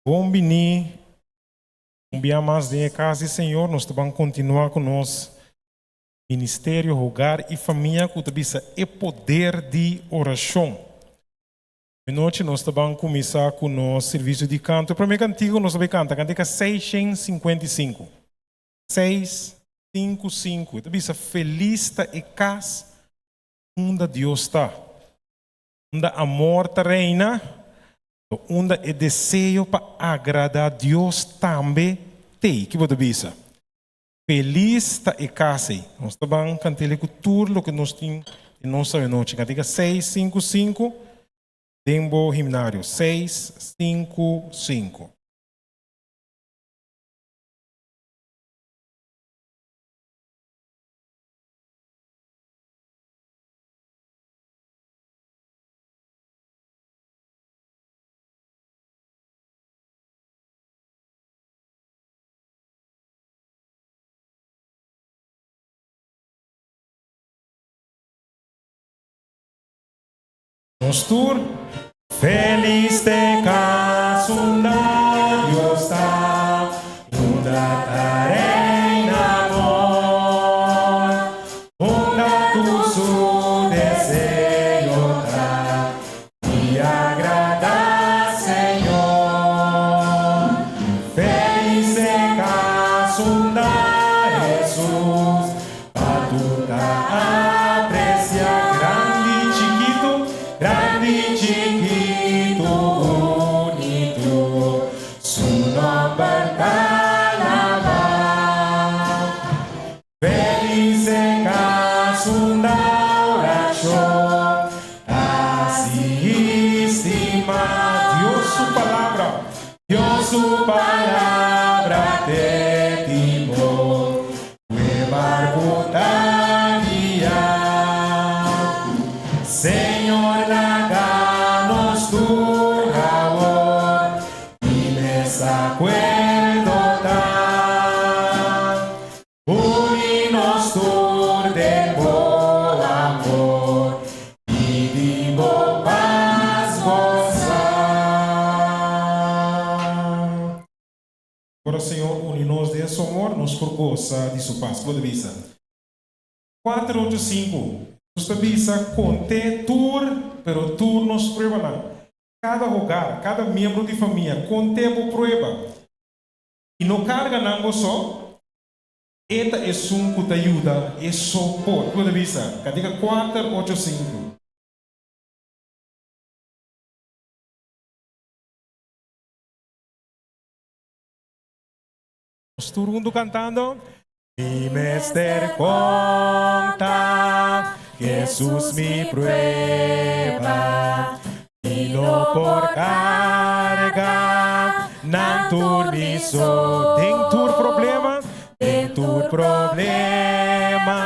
Bon bini un bia mas den e cas di Señor. Nos ta ban continua cu nos Ministerio Hogar y Famia cu ta bisa e poder di oracion. Anochi nos ta ban cuminsa cu nos servicio di canto. E prome cantico nos ta bay canta, cantica 655. 6, 5, 5. E ta bisa Feliz ta e cas unda Dios ta. Unda amor ta reina, unda e deseo pa agradá Dios tambe t'ei. Ki bo ta bisa? Felis ta e kas ei. Nos ta ban kant'el ku tur loke nos tin den nos awenochi. Kantika seis, sinku, sinku den bo himnario. Seis, sinku, sinku. Nos tur. Felis te cas unda Dios ta, unda ta reina amor, unda tur su deseo ta di agrada Señor. Felis te cas unda Hesus pa tur ta aprecia grandi chikitu, grandi chikitu unitu su nomber ta laba. Felis e cas unda oracion ta sigui stima Dios su palabra, Dios su palabra te timon cu e barco ta guia. Señor laga nos tur awor di mes acuerdo ta. Uni nos tur den bo amor i di bo pas gosa. Ora Señor uni nos den su amor, nos por gosa di su pas. Bo ta bisa. Kuater ocho sinku. Nos ta bisa konte tur, pero tur nos pruebanan. Kada hogar, kada miembro di famia, konte bo prueba. I no karga nan bo so, E ta esun ku ta yuda, e so por. Kiko ta bisa? Katika kuater ocho sinku. Nos tur huntu kantando. Mi mester konta Jesus mi prueba, mi no por karga nan tur mi so. Den tur problema, den tur problema,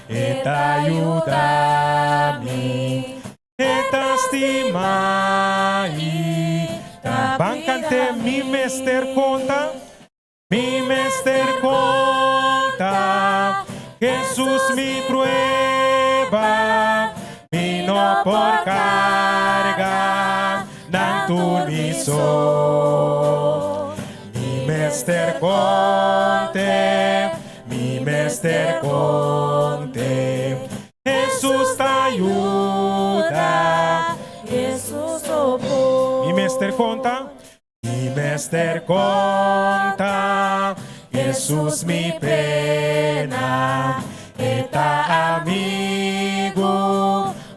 E ta yuda mi, E ta stima i ta. Ban kant'é Mi mester konta. Mi mester konta Jesus mi prueba, mi no por karga nan tur mi so. Mi mester konte, mi mester konte, Jesus ta yuda. Mi mester konta. Mi mester konta Jesus mi pena, E ta amigu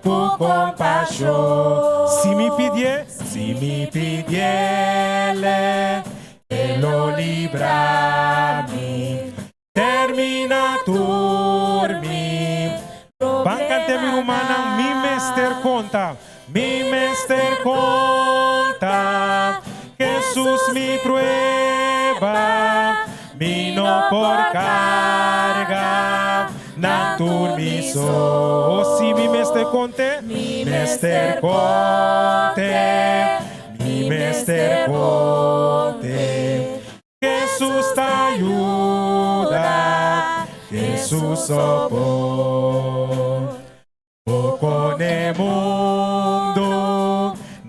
ku kompashon. Si mi pidié, si mi pidiéle, E lo libra mi, termina tur mi. Ban kant'é mi rumannan, mi mester konta, mi mester konta, Jesus mi prueba, mi no por karga nan tur mi so. Oh si mi mester kont'é, mi mester kont'é, mi mester kont'é. Jesús ta yuda, Jesús so por. Poko n'e mundu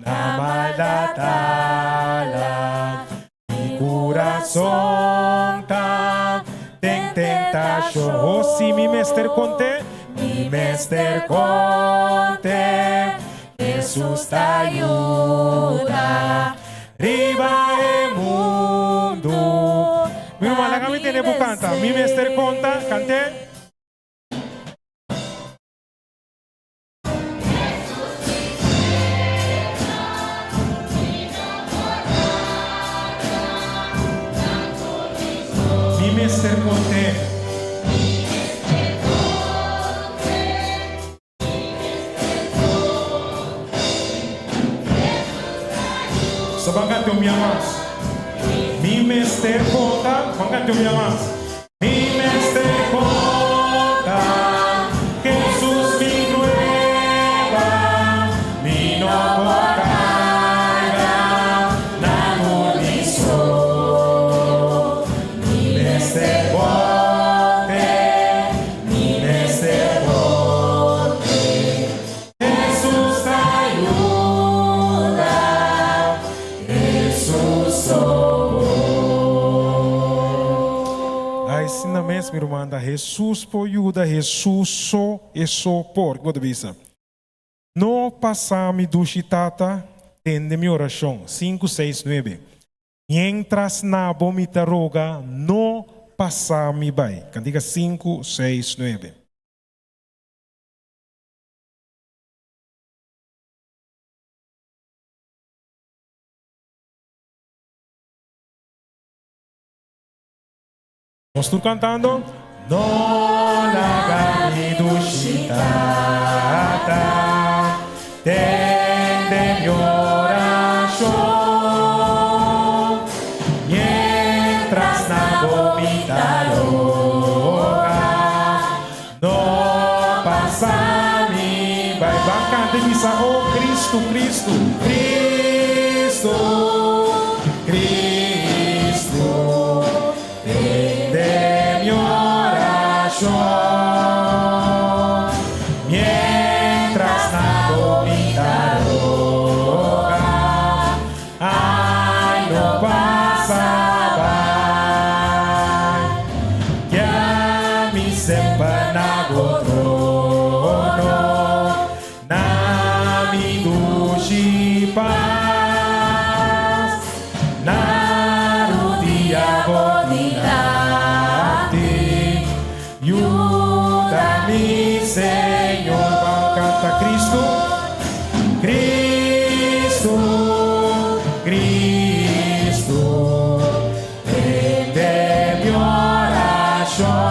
na maldad tala. mester kont'é. Mi mester kont'é. Hesus ta yuda riba e mundu. Mi ruman, laga mi tende bo kanta. Mi mester konta, kant'é. Mi mester kont'é. So ban kant'é un bia mas. Mi mester konta. Ban kant'é un bia mas. Mi mester konta Hesus mi prueba, mi no por karga na tur mi so. Mi mester kont'é, mi mester kont'é, Hesus ta yuda, Hesus so por. Ai asina mes mi ruman ta Hesus por yuda Hesus so e so por. Ki bo ta bisa? No pasa mi dushi tata tende mi orashon sinku seis nuebe Mientras na bo mi ta roga no pasa mi bai. Kantika sinku seis nuebe. Nos tur cantando. No laga mi dushi tata tende mi oracion mientras na bo mi ta roga no pasa mi bai. Ban canta y bisa oh Cristo, Cristo, Cristo, Cristo. Tende mi orashon mientras na bo mi ta roga, ay no pasa bai. Guia mi semper na bo trono. Na mi dushi pas, na rudia bo dilanti, yuda mi Señor. Ban canta Cristo, Cristo, Cristo, Tende mi orashon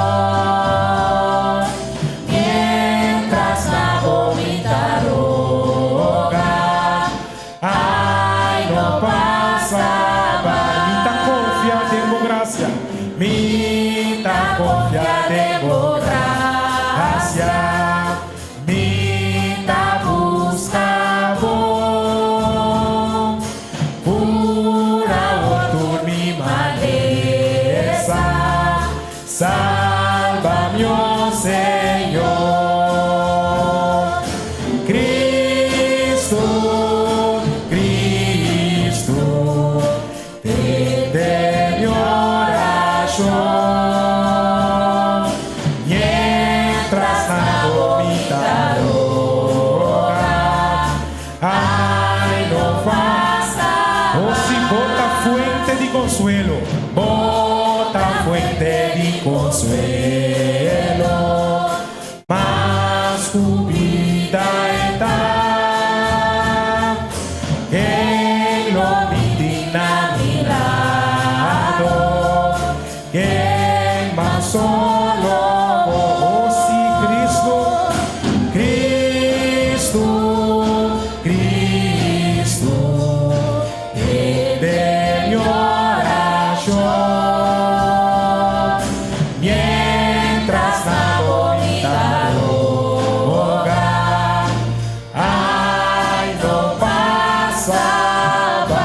mientras na bo mi ta roga, ay no pasa bai. Mi ta confia den bo gracia, mi ta confia den bo gracia, mi ta busca bo. Pura awor tur mi malesa, salba mi, o Señor. Cristo, Cristo, tende mi oracion, mientras na bo mi ta roga. Ay no pasa. Oh si bo ta fuente di consuelo. Bo ta fuente di consuelo. Mas cu bida e ta. Ken lo mi tin na mi lado. Ken mas solo bo. Oh si Cristo. Cristo, Cristo, tende mi oracion, mientras na bo mi ta roga, ay no pasa bai.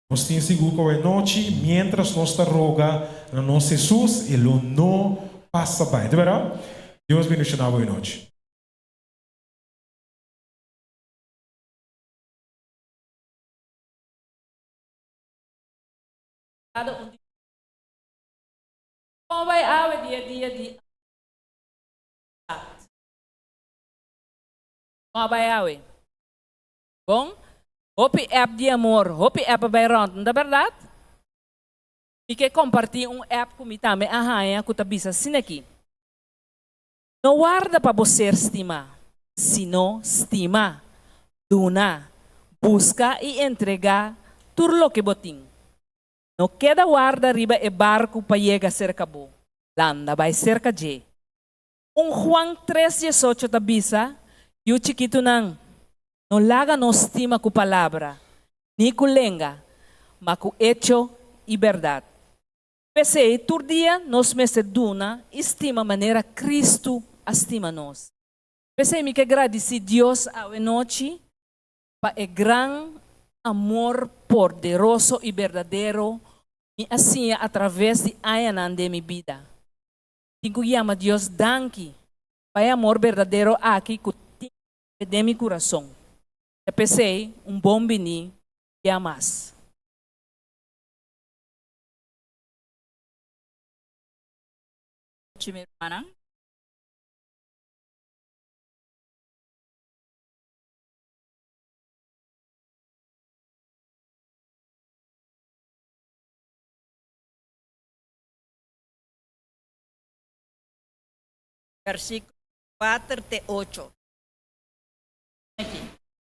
Nos tin sigur ku awe nochi, miéntras nos ta roga na nos Hesus, e lo no pasa bai. Ta bèrdat? Dios bendishoná bo awe nochi. Kada un di. Kon bai awe dia dia di amistad? Kon a bai awe? Bon? Hopi app di amor, hopi app a bai rond, no ta berdad? Mi ke kompartí un app ku mi tambe a haña ku ta bisa asin'aki, No warda pa bo ser stimá, sino stima, duna, buska i entregá tur loke bo tin. No keda warda riba e barku pa yega serka bo, landa bai serka dje. Un Juan tres diesocho ta bisa, Yu chikitunan, no laga nos stima ku palabra, ni ku lenga, ma ku echo i bèrdat. P'esei, tur dia nos mester duna i stima manera Kristu a stima nos. P'esei mi ke gradisí Dios awe nochi pa e gran amor porderoso i berdadero mi a siña atraves di añanan den mi bida. Tin ku yama Dios danki pa e amor berdadero aki ku tin den mi kurason. Ta p'esei un bon bini bia mas. Nochi mi rumannan. Versíkulo kuater te ocho.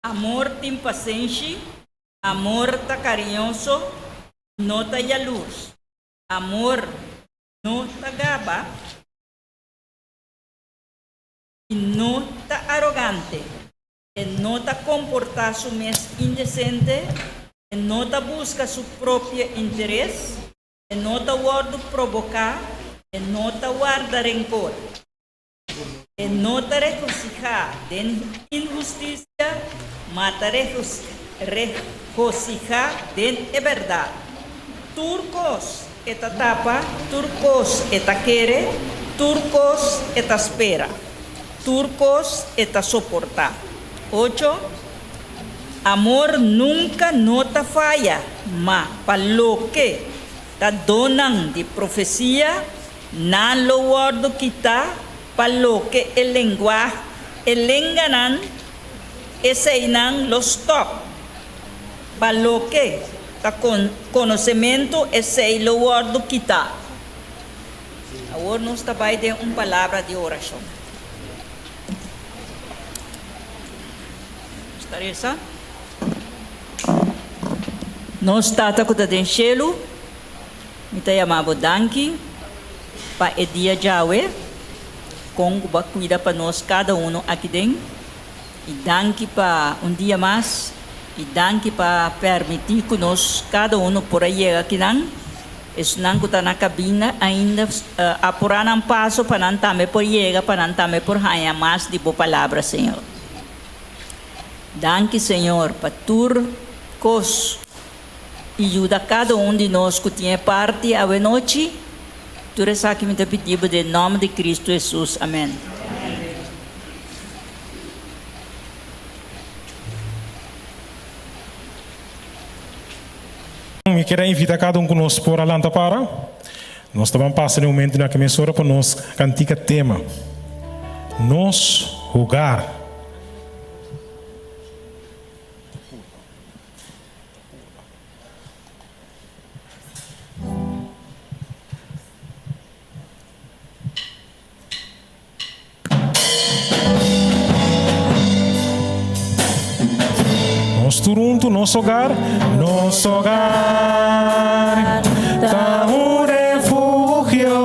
Amor tin pasenshi, amor ta kariñoso, no ta yalurs. Amor no ta gaba i no ta arogante. E no ta komportá su mes indesente, e no ta buska su propio interes, e no ta wòrdu proboká, e no ta warda renkor. E no ta regosihá den inhustisia, ma ta regosihá den e bèrdat. Tur kos e ta tapa, tur kos e ta kere, tur kos e ta spera, tur kos e ta soportá. Ocho, Amor nunka no ta faya, ma pa loke ta donnan di profesia, Nan lo wòrdu kitá pa loke e lenguah e lenganan eseinan lo stòp, pa loke ta konosementu esei lo wòrdu kitá. Awor nos ta bai den un palabra di orashon. Nos ta resa. Nos Tata ku ta den shelu. Mi ta yama bo danki pa e dia djawe, kon ku bo a kuida pa nos kada uno aki den. I danki pa un dia mas, i danki pa permití ku nos kada uno por a yega akinan. Esnan ku ta na kabina ainda apurá nan paso pa nan tambe por yega, pa nan tambe por haña mas di bo palabra, Señor. Danki, Señor, pa tur kos. I yuda kada un di nos ku tin e parti awenochi. Tur esaki mi ta pidi bo den nòmber di Kristu Hesus. Amèn. Mi kier a invita kada un ku nos por a lanta para. Nos ta ban pasa den momento na ki mesora pa nos kantika tema, Nos Hogar. Nos tur huntu, nos hogar, nos hogar ta un refugio,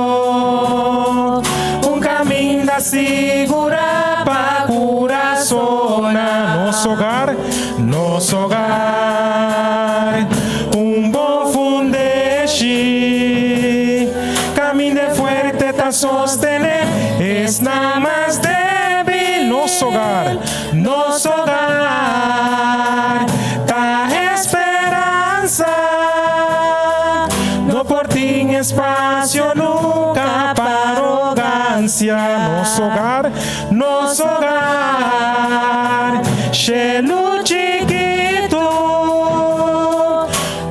un caminda sigura pa curasonnan. Nos hogar. Nos hogar, un bon fundeshi, Caminda e fuerte ta sostené esnan mas débil. Nos hogar, nos hogar, ta esperansa, No por tin espacio nunca pa arogancia. Nos hogar, Nos hogar, shelu chikitu,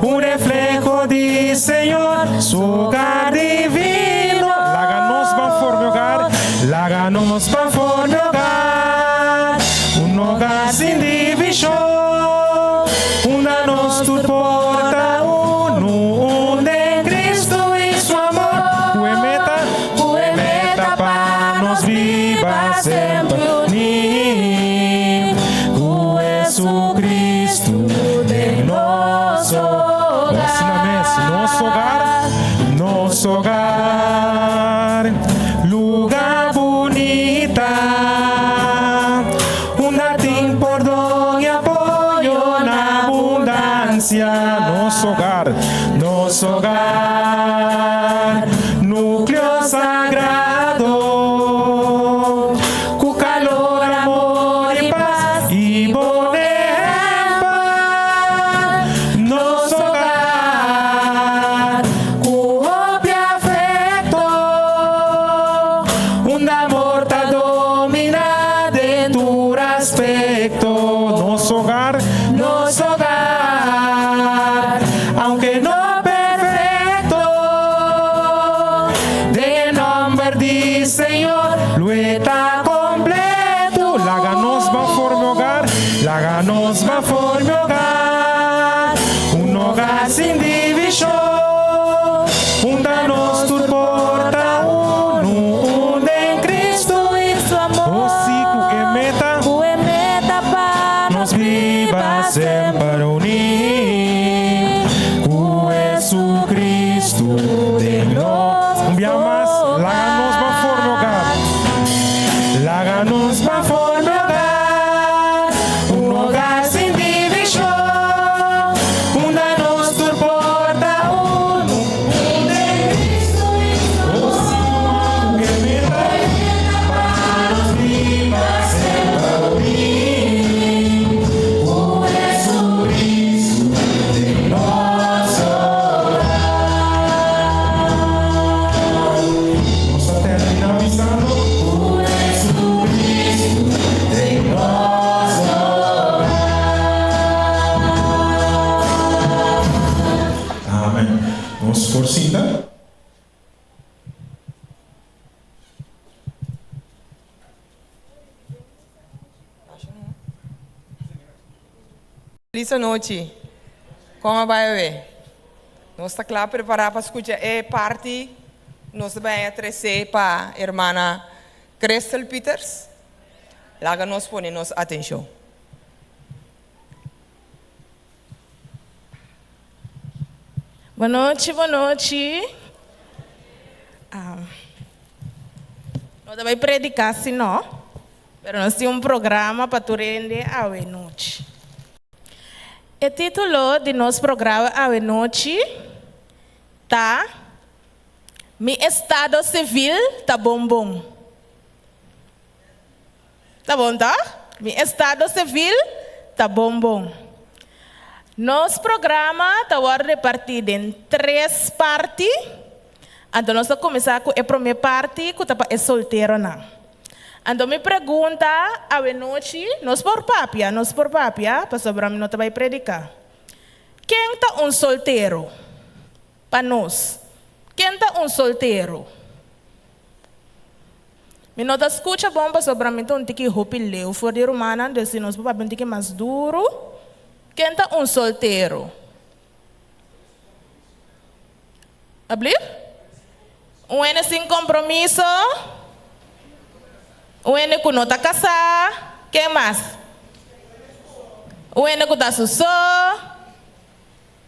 un refleho di Señor, su hogar divino. nos ban forma hogar, un hogar sin divishon, unda nos tur por ta unu, un den Cristo i su amor. Ku e meta, ku e meta pa nos biba semper uní, ku Jesucristo den nos hogar. Asina mes, nos hogar, nos hogar, lugar bunita, unda tin pordon i apoyo na abundansia. Nos hogar, nos hogar, núkleo sagrado, ku kalor, amor i pas i bon ehèmpel. Nos hogar, ku hopi afekto, unda amor ta dominá den tur aspekto. Nos hogar, nos hogar, aunke no perfekto, den nòmber di Señor, lo e ta kompleto. Laga nos ban forma hogar, laga nos ban forma hogar, un hogar sin divishon, unda nos tur por ta unu, un den Cristo i su amor. O si ku e meta, Ku e meta pa nos biba semper uní, ku Jesucristo den nos. Un bia mas, laga nos ban forma hogar. Laga nos ban forma hogar, un hogar sin divishon, unda nos tur por ta unu, un den Cristo i su amor. Ku e meta pa nos biba semper uní, ku Jesucristo den nos hogar. Nos ta terminá bisando, ku Jesucristo den nos hogar. Amèn. Nos por sinta. Felis anochi. Kon a bai awe? Nos ta kla prepará pa skucha e parti nos ta bai a tresé pa hermana Crystal Pieters. Laga nos pone nos atenshon. Bonochi, bonochi. No ta bai prediká si no, pero nos tin un programa pa tur hende awe nochi. E título di nos programa awe nochi ta Mi estado sivil ta bon bon. Ta bon tòg? Mi estado sivil ta bon bon. Nos programa ta wòrdu repartí den tres parti. Anto nos ta kuminsá ku e promé parti ku ta pa e solteronan. Anto mi pregunta awenochi, nos por papia, nos por papia, pasobra mi no ta bai prediká. Ken ta un soltero? Pa nos, ken ta un soltero? Mi no ta skucha bon pasobra mi ta un tiki hopi leu for di rumannan, dus si nos por papia un tiki mas duru. Ken ta un soltero? Ablief? Un hende sin kompromiso? Un hende ku no ta kasá? Ken mas? Un hende ku ta su so?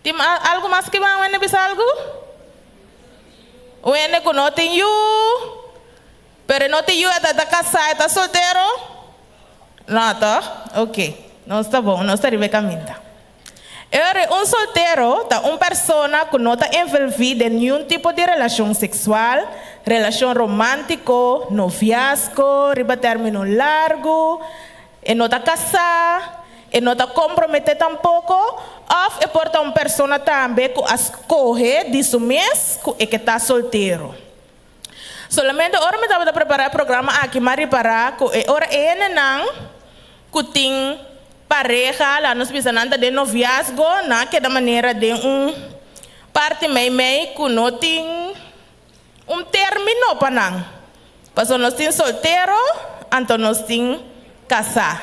Tin algu mas ki ban un hende bisa algu? Un hende ku no tin yu, pero e no tin yu e ta ta kasá, e ta soltero? No, tòg? Oke, nos ta bon, nos ta riba e kaminda. E ora un soltero ta un persona ku no ta envolví den niun tipo di relashon seksual, relashon romántiko, noviazgo riba término largu, E no ta kasá, e no ta komprometé tampoko, òf e por ta un persona tambe ku a skohe di su mes ku e ke ta soltero. Solamente ora mi tabata prepará e programa aki m'a ripará ku e ora e hendenan ku tin pareha, laga nos bisa nan ta den noviazgo, nan a keda manera den un parti meimei ku no tin un término pa nan. Paso nos tin soltero, anto nos tin kasá.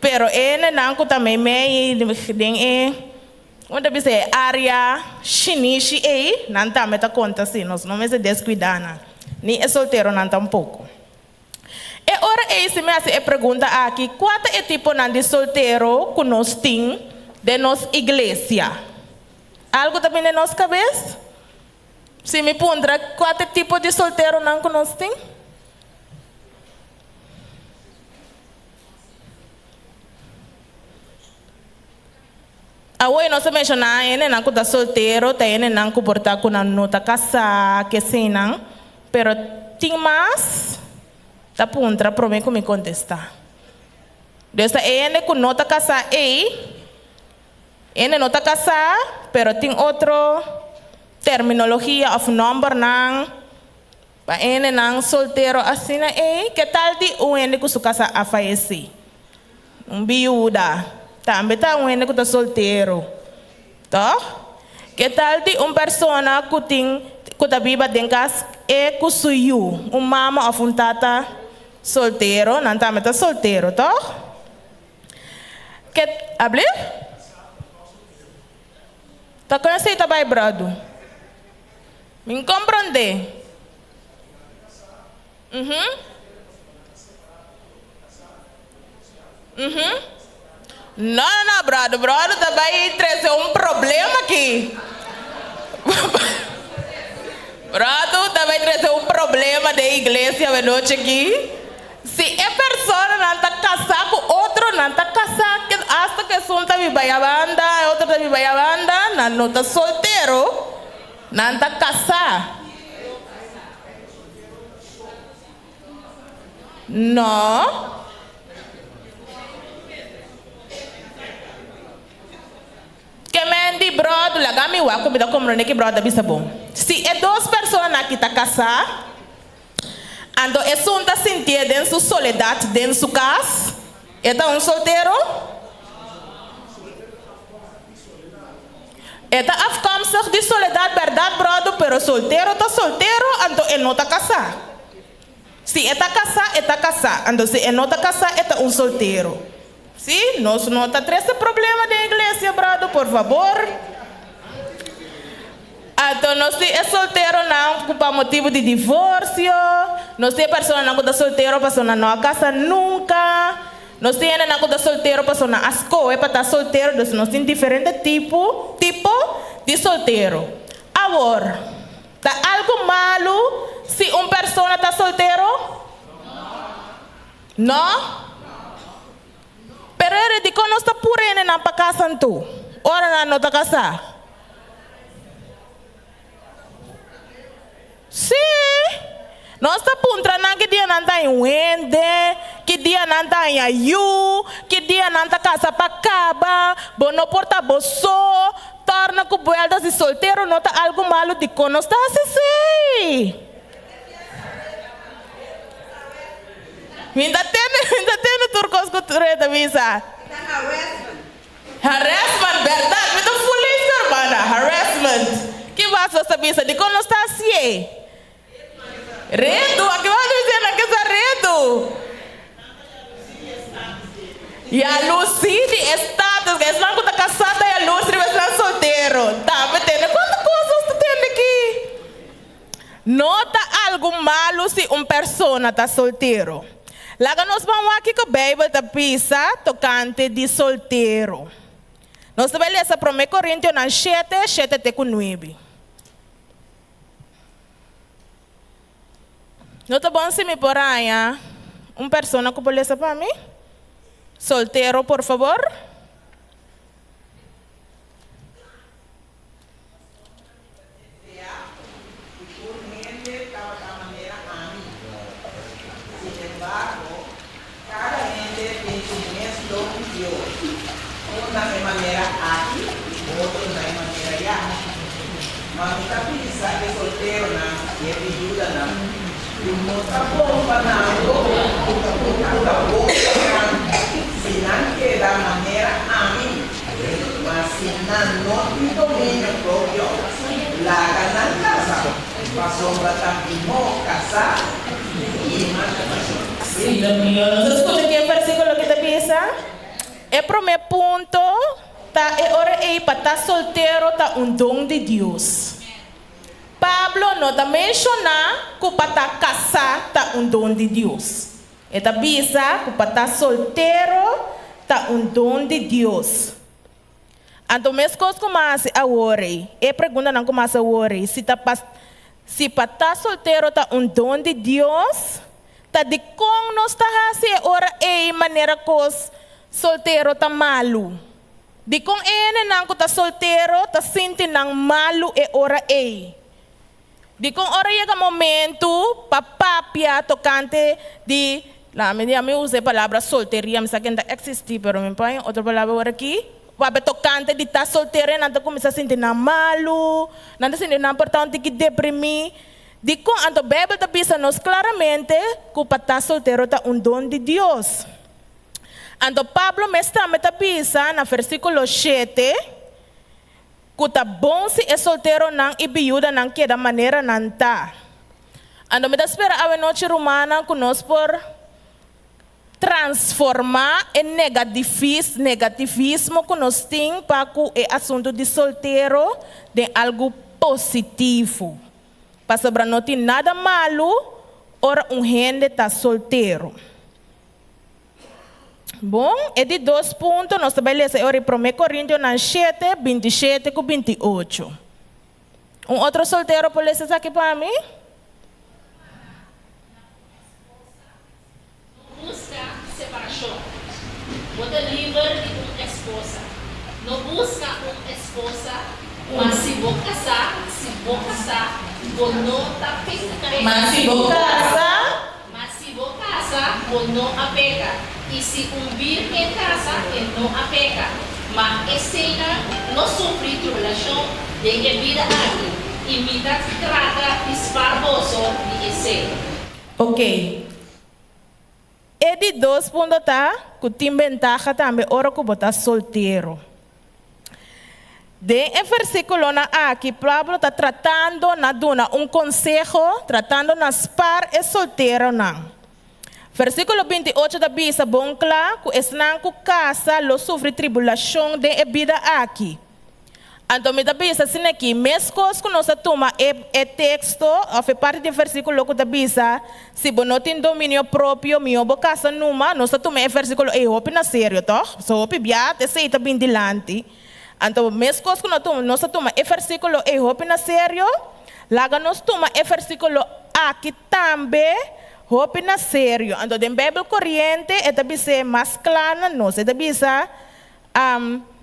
Pero e hendenan ku ta meimei den e, kon ta bisa, e área shinishi ei, nan tambe ta konta si. Nos no mester deskuidá nan, ni e solteronan tampoko. E ora ei si mi hasi e pregunta aki, kua ta e tiponan di soltero ku nos tin den nos iglesia? Algu ta bini den nos kabes? Si mi puntra kua ta e tipo di solteronan ku nos tin? Awor nos a menshoná hendenan ku ta soltero, ta hendenan ku por ta ku nan no ta kasá, keseinan, pero tin mas ta puntra promé ku mi kontestá. Dus ta e hende ku no ta kasá ei, hende no ta kasá, pero tin otro terminologia òf nòmbernan pa hendenan soltero asina ei. Ke tal di un hende ku su kasá a fayesé? Un biuda tambe ta un hende ku ta soltero, tòg? Ke tal di un persona ku tin ku ta biba den kas e ku su yu, un mama òf un tata soltero, nan tambe ta soltero, tòg? Ke, abli? Ta kon esei ta bai, bròdu? Mi n komprondé. Uhum. Uhum. No, no, no, bròder. Bròder ta bai trese un problema aki. Bròder ta bai trese un problema den iglesia awenochi aki. Si e personanan ta kasá ku otro, nan ta kasá asta ku esun ta biba ya banda, e otro ta biba ya banda, nan no ta soltero, nan ta kasá. No. Ke men di bròder, laga mi wak ku mi ta komprondé ki bròder ta bisa bo. Si e dos persona aki ta kasá, anto esun ta sintié den su soledat den su kas, e ta un soltero? E ta afkomstig di soledad berdad brodo pero soltero ta soltero anto e no ta kasá. Si e ta kasá e ta kasá anto si e no ta kasá e ta un soltero. Si, nos no ta trese problema den iglesia brodo por fabor. Anto nos tin e solteronan ku pa motibu di divorsio, nos tin e personanan ku ta soltero pasobra nan no a kasa nunka. Nos tin hendenan ku ta soltero pasobra nan a skohe pa ta soltero, dus nos tin diferente tipo, tipo, di soltero. Awor, ta algu malu si un persona ta soltero? No. Pero ere, dikon nos ta pura hendenan pa kasa anto, ora nan no ta kasá? Sí! Nos ta puntra nan ki dia nan ta haña un hende, ki dia nan ta haña yu, ki dia nan ta kasa pa kaba, bo no por ta bo so, torna ku buelta si soltero no ta algu malu, dikon nos ta hasi esei? Mi ta tende, mi ta tende tur kos ku Rey ta bisa. Harassment, berdad, mi ta fulis hermana, harassment. Ki mas nos ta bisa? Dikon nos ta hasié? Redu, aki bo ta bisa nan ke sa redu. Yalusí di e status, esnan ku ta kasá ta yalus riba esnan soltero. Tambe tende kuantu kos nos ta tende aki. No ta algu malu si un persona ta soltero. Laga nos ban wak kiko Beibel ta bisa tokante di soltero. Nos ta bai lesa Promé Korintionan shete, shete te ku nuebe. No ta bon si mi por haña un persona ku por lesa pa mi? Soltero, por fabor. Sea ku tur hende tabata manera ami. Sin embargo, kada hende tin su mes don di Dios, un na e manera aki i otro na e manera ya. Ma mi ta bisa e solteronan i e biudanan ku no ta bon pa nan ku ta bon pa nan si nan keda manera ami. Ma si nan no tin dominio propio, laga nan kasa. Pasobra ta mihó kasá ku tin masha pashon. Sí, lo mihó. Nos a skucha ki e versíkulo ki ta bisa? E promé punto ta e ora ei pa ta soltero ta un don di Dios. Pablo no ta menshoná ku pa ta kasá ta un don di Dios. E ta bisa ku pa ta soltero ta un don di Dios. Anto meskos ku mi a hasi awor ei, e preguntanan ku mi a hasi awor ei, si ta pa si pa ta soltero ta un don di Dios, ta dikon nos ta hasi e ora ei manera kos soltero ta malu? Dikon e hendenan ku ta soltero ta sinti nan malu e ora ei? Dikon ora yega momentu pa papia tokante di, la mi di ami usa e palabra solteria, mi sa ke no ta eksistí pero mi pon otro palabra awor aki, papia tokante di ta soltero e nan ta kuminsá sinti nan malu, nan ta sinti nan por ta un tiki deprimí. Dikon anto Beibel ta bisa nos klaramente ku pa ta soltero ta un don di Dios? Anto Pablo mes tambe ta bisa na versíkulo shete, Ku ta bon si e solteronan i biudanan keda manera nan ta. Anto mi ta spera awenochi rumannan ku nos por transformá e negadifis negativismo ku nos tin pa ku e asuntu di soltero den algu positivo. Pasobra no tin nada malu ora un hende ta soltero. Bon, e di dos punto nos ta bai lesa e ora di Promé Korintionan shete, 27 ku 28. Un otro soltero por lesa esaki pa mi? No buska separashon. Bo ta liber di un esposa. No buska un esposa, ma si bo kasá, si bo kasá, bo no ta peka. Ma si bo kasa. Ma si bo kasa, bo no a peka, i si un bírgen kasa, e no a peka. Ma eseinan lo sufri tribulashon den e bida aki, i mi ta trata di spar boso di esei. Ok. E di dos punto ta ku tin bentaha tambe ora ku bo ta soltero. Den e versíkulonan aki, Pablo ta tratando na duna un konseho, tratando na spar e solteronan. Versíkulo 28 ta bisa bon kla ku esnan ku kasa lo sufri tribulashon den e bida aki. Anto mi ta bisa asina aki, meskos ku nos a tuma e e teksto òf e parti di e versíkulo ku ta bisa, Si bo no tin dominio propio, mihó bo kasa numa, nos ta tuma e versíkulo ei hopi na serio, tòg? Pasobra hopi bia esei ta bin dilanti. Anto, meskos ku nos ta tuma e versíkulo ei hopi na serio, laga nos tuma e versíkulo aki tambe hopi na serio. Anto, den Beibel Koriente e ta bis'é mas kla na nos. E ta bisa,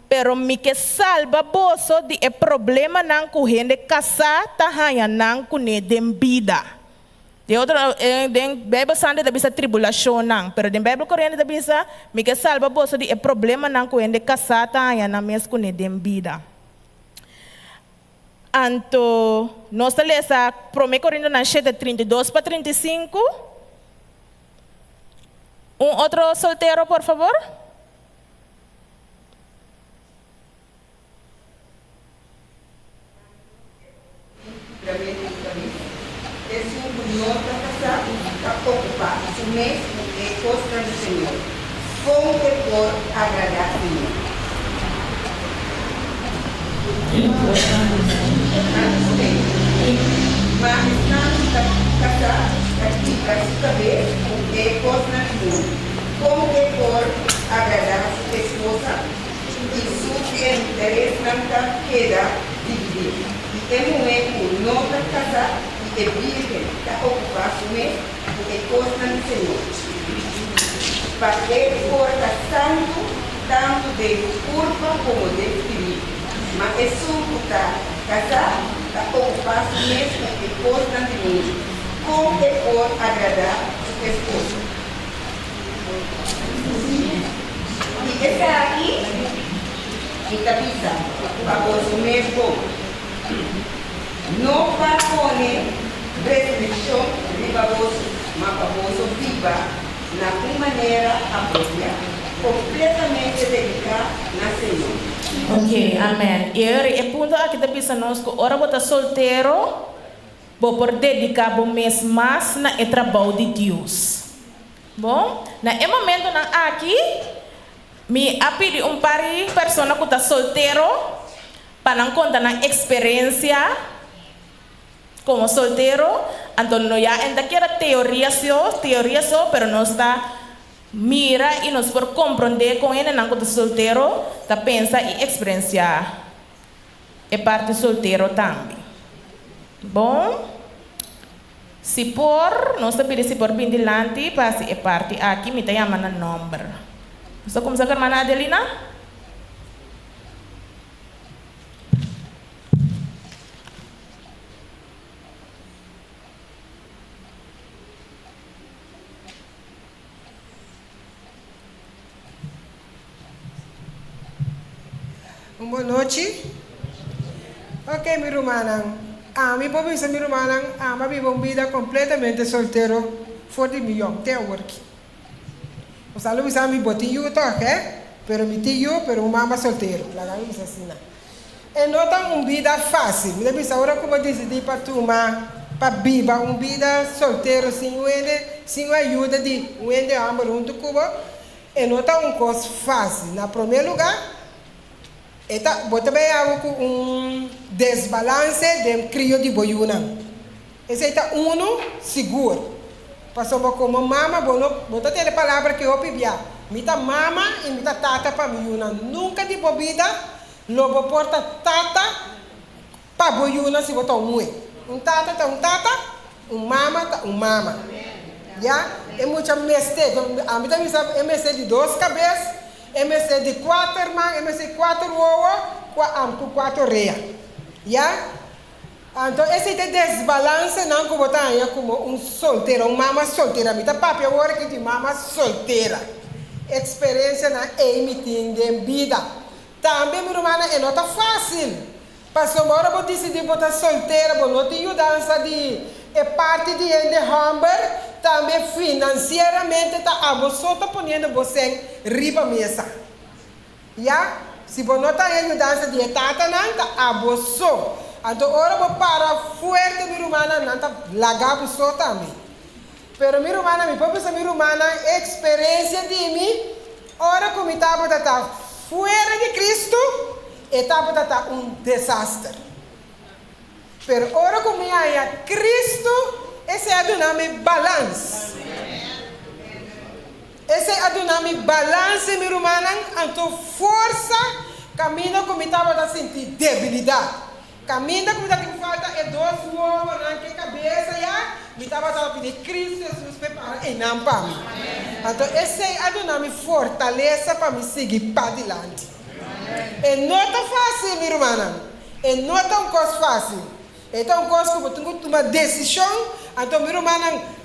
Pero mi ke salba boso di e problemanan ku hende kasá ta haña nan kuné den bida. Den otro, den Bijbel Santu e ta bisa tribulashonnan, pero den Bijbel Koriente ta bisa, Mi ke salba boso di e problemanan ku hende kasá ta haña nan mes kuné den bida. Anto, nos ta lesa Promé Korintonan shete, 32 pa 35. Un otro soltero, por fabor. Simplemente ta bisa, Esun ku no ta kasá ta okupá su mes ku e kosnan di Señor. Kon e por agradá Señor? Ma esnan ku ta kasá ta kibra su kabes ku e kosnan di mundu. Kon e por agradá su esposa? I su interesnan ta keda dividí. I e muhé ku no ta kasá i e bírgen ta okupá su mes ku e kosnan di Señor, pa e por ta santu tantu den kurpa komo den spiritu. Ma esun ku ta kasá ta okupá su mes ku e kosnan di mundu, kon e por agradá su esposo? I esaki mi ta bisa pa boso mes bon, no pa pone restrikshon riba boso, ma pa boso biba na un manera apropiá, kompletamente dediká na Señor. Ok, amen. I e punto aki ta bisa nos ku ora bo ta soltero. Bo por dediká bo mes mas na e trabou di Dios. Bon, na e momentonan aki, mi a pidi un par di persona ku ta soltero pa nan konta nan eksperensia komo soltero. Anto no ya e ta keda teoria so, teoria so, pero nos ta mira i nos por komprondé kon hendenan ku ta soltero ta pensa i eksperensiá e parti soltero tambe. Bon, si por, nos ta pidi si por bin dilanti pa hasi e parti aki, mi ta yama nan nomber. Nos ta kumsa ku hermana Adelina? Un bon nochi. Ok mi rumannan, ami por bisa mi rumannan ami a biba un bida completamente soltero for di mi yong te aworki. Boso a lo bisa mi bo tin yu toch eh, pero mi tin yu pero un mama soltero, laga mi bisa asina. E no ta un bida fácil. Mi ta bisa ora ku bo disidí pa tuma pa biba un bida soltero sin un hende, sin un ayuda di un hende hòmber huntu ku bo, e no ta un kos fácil. Na promé lugá, e ta bo ta bai awe ku un desbalanse den krio di bo yunan. Esei ta unu sigur. Pasobra komo mama bo no bo ta tene palabra ki hopi bia, Mi ta mama i mi ta tata pa mi yunan. Nunka di bo bida Lo bo por ta tata pa bo yunan si bo ta un muhe. Un tata ta un tata, un mama ta un mama. Ya, e mucha mester, ami ta bisa e mester di dos kabes, e mester di kuater man, e mester di kuater wowo, ku kuater orea. Ya, anto esei ta e desbalansenan ku bo ta haña komo un soltera, un mama soltera. Mi ta papia awor aki di mama soltera. Eksperensianan ei mi tin den bida. Tambe, mi rumannan, e no ta fácil. Pasobra ora bo disidí bo ta soltera, bo no tin yudansa di e parti di hende hòmber, tambe finansieramente ta abo so ta poniendo bo sèn riba mesa. Ya, si bo no ta haña yudansa di e tatanan, ta abo so. Anto ora bo para fuerte, mi rumannan, nan ta laga bo so tambe. Pero mi rumannan, mi por bisa mi rumannan e eksperensia di mi ora ku mi tabata ta fuera di Kristu, e tabata ta un desaster. Pero ora ku mi haña Kristu, esei a duna mi balans. Esei a duna mi balanse, mi rumannan, anto forsa kaminda ku mi tabata sinti debilidat. Kaminda ku mi ta tin falta e dos wowonan ku e kabesa ya, mi tabata pidi Kristu Hesus p'e para einan pa mi. Anto esei a duna mi fortalesa pa mi sigui padilanti. E no ta fásil, mi rumannan. E no ta un kos fásil. E ta un kos ku bo tin ku tuma desishon. Anto mi rumannan,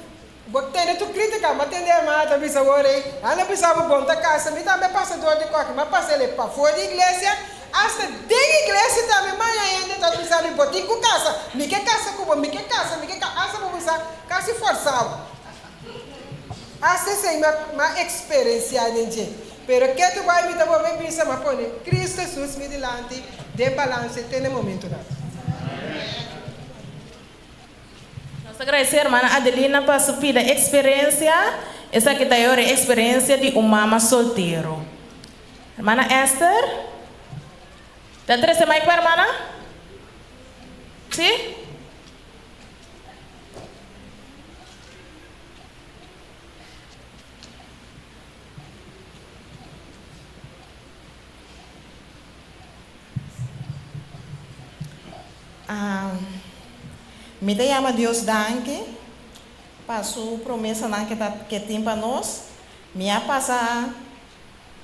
Bo tende tur critica, ma tende hermana ta bisa wor ei, nan a bisa bo bon ta casa, mi tambe a pasa door di coki, m'a pasa el pafó di iglesia, hasta den iglesia tambe maya hende ta bisa mi bo tin cu casa, mi ke casa cu bo, mi ke casa, mi ke casa, hasta bo bisa casi forsa bo. Hasta esei mi a mi a experencia den dje. Pero ke tu bai mi ta bolbe bisa, m'a pone Cristo Jesus mi dilanti den balance te na e momentonan. Nos ta gradesé hermana Adelina pa su pida eksperensia. Esaki ta e ora e eksperensia di un mama soltero. Hermana Esther, ta trese mic pa hermana? Sí? Mi ta yama Dios danki pa su promesanan ke ta ke tin pa nos. Mi a pasa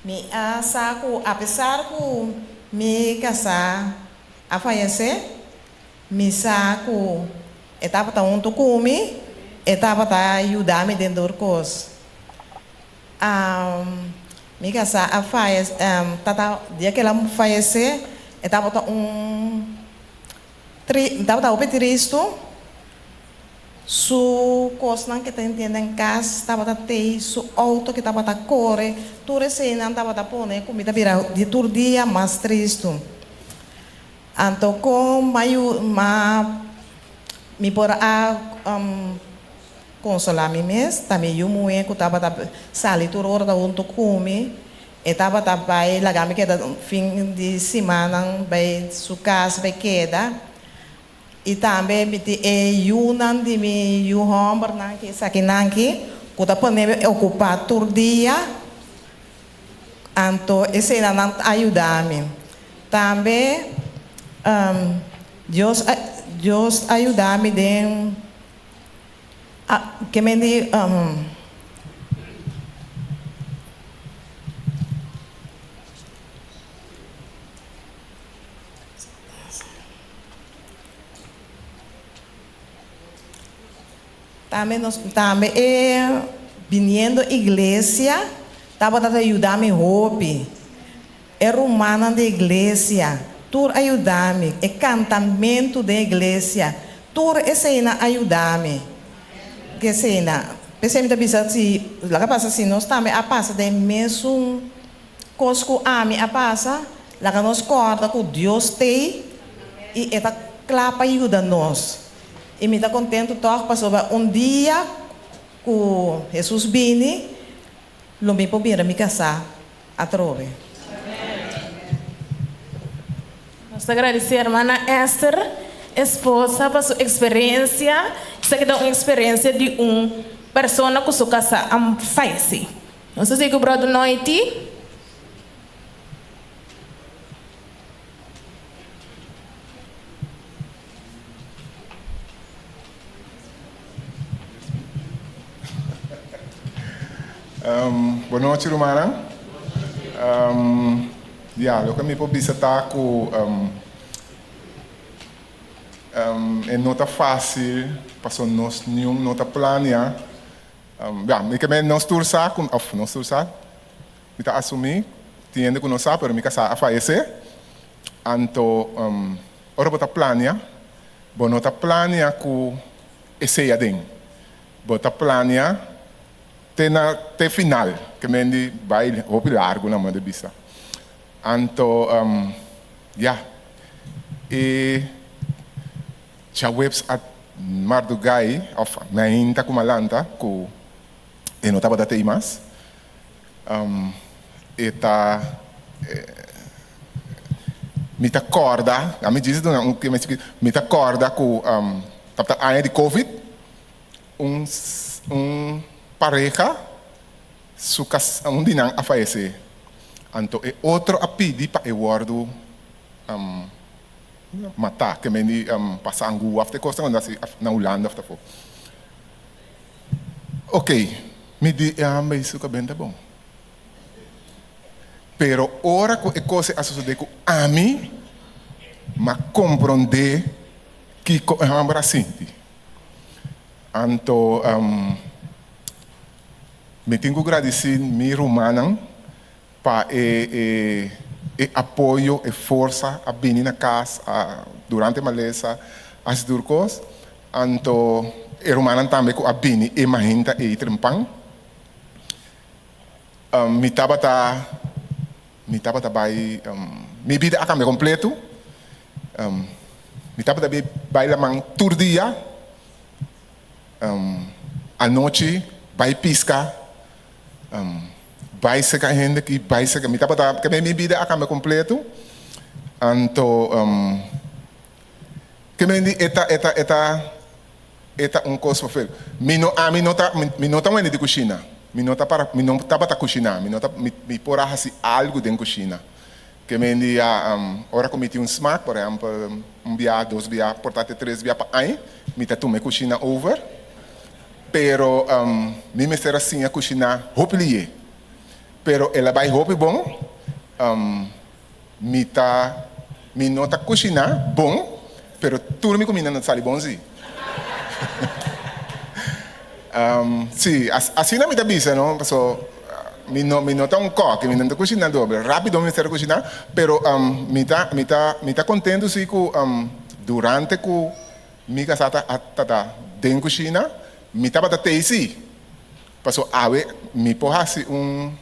mi a sa ku apesar ku mi kasá a fayesé, mi sa ku e tabata huntu ku mi, e tabata yuda mi den tur kos. Mi kasá a fayesé, tata dia ku el a fayesé e tabata un tri, tabata hopi tristu, su kosnan ke ta henter den kas tabata tei, su outo ke tabata kore, tur eseinan tabata pone ku mi ta bira di tur dia mas tristu. Anto kon m'a yu m'a. Mi por a konsolá mi mes, ta mi yu muhé ku tabata sali tur ora ta huntu ku mi. E tabata bai laga mi keda fin di simannan bai su kas bai keda. I tambe mi tin e yunan di mi yu hòmbernan ki esakinan ki ku ta pone mi okupá tur dia, anto eseinan nan ta yuda mi. Tambe Dios a Dios a yuda mi den ke men di. Tambe nos tambe e biniendo iglesia tabata ta yuda mi hopi. E rumannan di iglesia tur a yuda mi, e kantamentu den iglesia tur eseinan a yuda mi. Eseinan, p'esei mi ta bisa si loke a pasa si nos tambe a pasa den e mesun Kos ku ami a pasa, laga nos kòrda ku Dios t'ei i e ta kla pa yuda nos. I mi ta kontentu tòg pasobra un dia ku Hesus bini, lo mi por bira mi kasá atrobe. Nos ta gradisé hermana Esther, esposa, pa su eksperensia. Esaki ta un eksperensia di un persona ku su kasá a fayesé. Nos ta sigui ku Brother Noiti. Bon nochi rumannan. Ya, loke mi por bisa ta ku e no ta fásil pasobra nos niun no ta plania. Ya, mi ke men nos tur sa ku, òf nos tur sa, mi ta asumí, tin hende ku no sa, pero mi kasá a fayesé. Anto, ora bo ta plania, bo no ta plania ku esei aden. Bo ta plania te na, te final, ke men di bai hopi largu nan bo ta bisa. Anto, ya, e. Djaweps a mardugai of mainta ku malanta ku e no tabata tei mas. E ta mi ta kòrda, a mi djis duna un keme chikito, mi ta kòrda ku tabata aña di covid, un un pareha su kas un di nan a fayesé, anto e otro a pidi pa e wòrdu. Matá, ke men di pasa angua of te kosnan ku nan ta hasi na Hulanda of ta afó. Ok, mi di e hamba ei su kabenta ta bon. Pero ora ku e kos ei a sosodé ku ami, m'a komprondé kiko e hòmber a sinti. Anto mi tin ku gradisí mi rumannan Pa e e apoyo, e forsa a bini na kas a durante malesa a hasi tur kos. Anto e rumannan tambe ku a bini e mahinta ei trempan. Mi tabata mi tabata bai mi bida a kambia kompleto. Mi tabata bai laman tur dia, anochi bai piska. Bai seka hende ki bai seka mi tabata ke mi bida a kambia kompleto anto ke men di e ta e ta e ta e ta un kos pa fer mi no ami no ta mi no ta wende di kushina mi no ta para mi no tabata kushina mi no ta mi por a hasi algu den kushina ke men di ya ora ku mi tin un smak por ehèmpel un bia dos bia por ta te tres bia pa aña mi ta tuma e kushina over. Pero mi mester a siña kushiná hopi lié. Pero el a bai hopi bon. Mi ta, mi no ta kushiná bon, pero tur mi kuminda no ta sali bon sí. Sí, asina mi ta bisa no, paso mi no, mi no ta un kòki, mi no ta kushiná doble. Rápido mi mester a kushiná, pero mi ta, mi ta, mi ta kontentu sí ku durante ku Mi kasá ta ta den kushina, mi tabata tei sí, paso awe mi por hasi un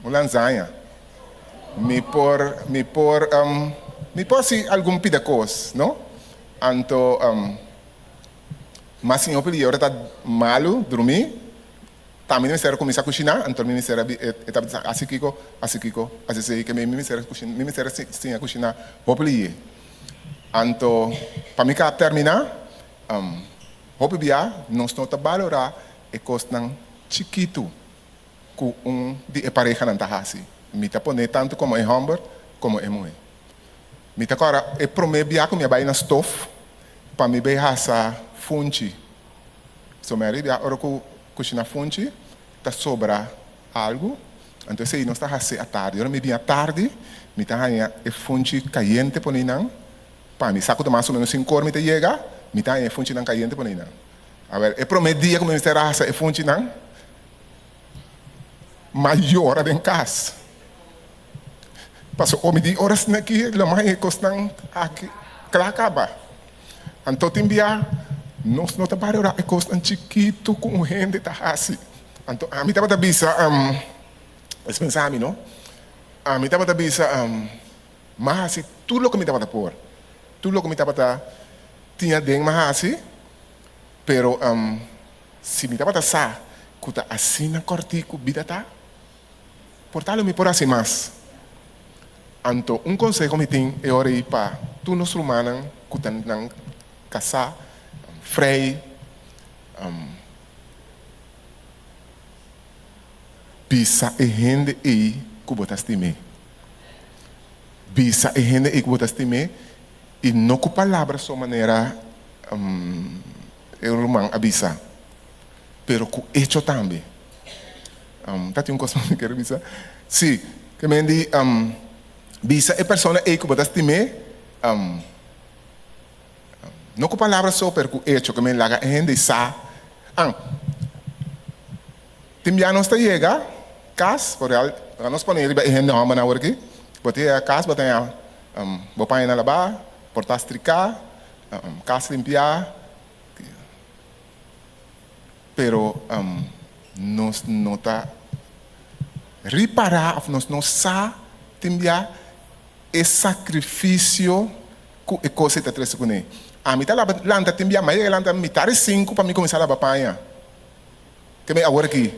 un lanzaña, mi por mi por mi por hasi algun pida kos, no? Anto. Mas siñor pidi ora ta malu drumí, tambe mi mester a kuminsá kushiná, anto mi mester a bi e tabata bisa hasi kiko, hasi kiko, hasi esei, ke mi mester a kushiná, mi mester a siña kushiná hopi lihé. Anto pa mi kaba terminá, hopi bia nos no ta balorá e kosnan chikitu ku un di e parehanan ta hasi. Mi ta pone tantu komo e hòmber komo e muhé. Mi ta kòrda e promé bia ku mi a bai na stof pa mi bai hasa funchi. So mi a riba ora ku kushina funchi ta sobra algu, anto esei nos ta hasi atardi. Ora mi bin atardi mi ta haña e funchi kayente pone nan pa mi. Sa ku ta mas o menos sinkor mi ta yega, mi ta haña e funchinan kayente pone nan. Awel, e promé dia ku mi mester a hasa e funchinan, m'a yora den kas. Pasobra omi di ora asina aki lo m'a haña e kosnan aki kla kaba. Anto tin bia nos no ta balorá e kosnan chikitu ku un hende ta hasi. Anto ami tabata bisa, es pensa ami no, ami tabata bisa, m'a hasi tur loke mi tabata por, tur loke mi tabata tin aden m'a hasi, pero si mi tabata sa ku ta asina kòrtiku bida ta, Por tal lo mi por hasi mas. Anto un konseho mi tin e ora ei pa tur nos rumannan ku ta nan kasá, frei, bisa e hende ei ku bo ta stim'é. Bisa e hende ei ku bo ta stim'é i no ku palabra so manera e ruman a bisa, pero ku echo tambe. Ta tin un kos mas mi kere bisa. Sí, ke men di bisa e persona ei ku bo ta stim'é, no ku palabra so pero ku echo, ke men laga e hende sa. An, tin bia nos ta yega kas, por real, laga nos pone riba e hende hòmbernan awor aki, bo ta yega kas bo ta haña bo pañanan labá, porta striká, kas limpiá. Pero nos no ta ripará òf nos no sa tin bia e sakrifisio ku e kos ei ta trese kuné. Ami ta laba lanta tin bia, mi a yega lanta mitar di sinku pa mi kuminsá laba paña. Ke mi awor aki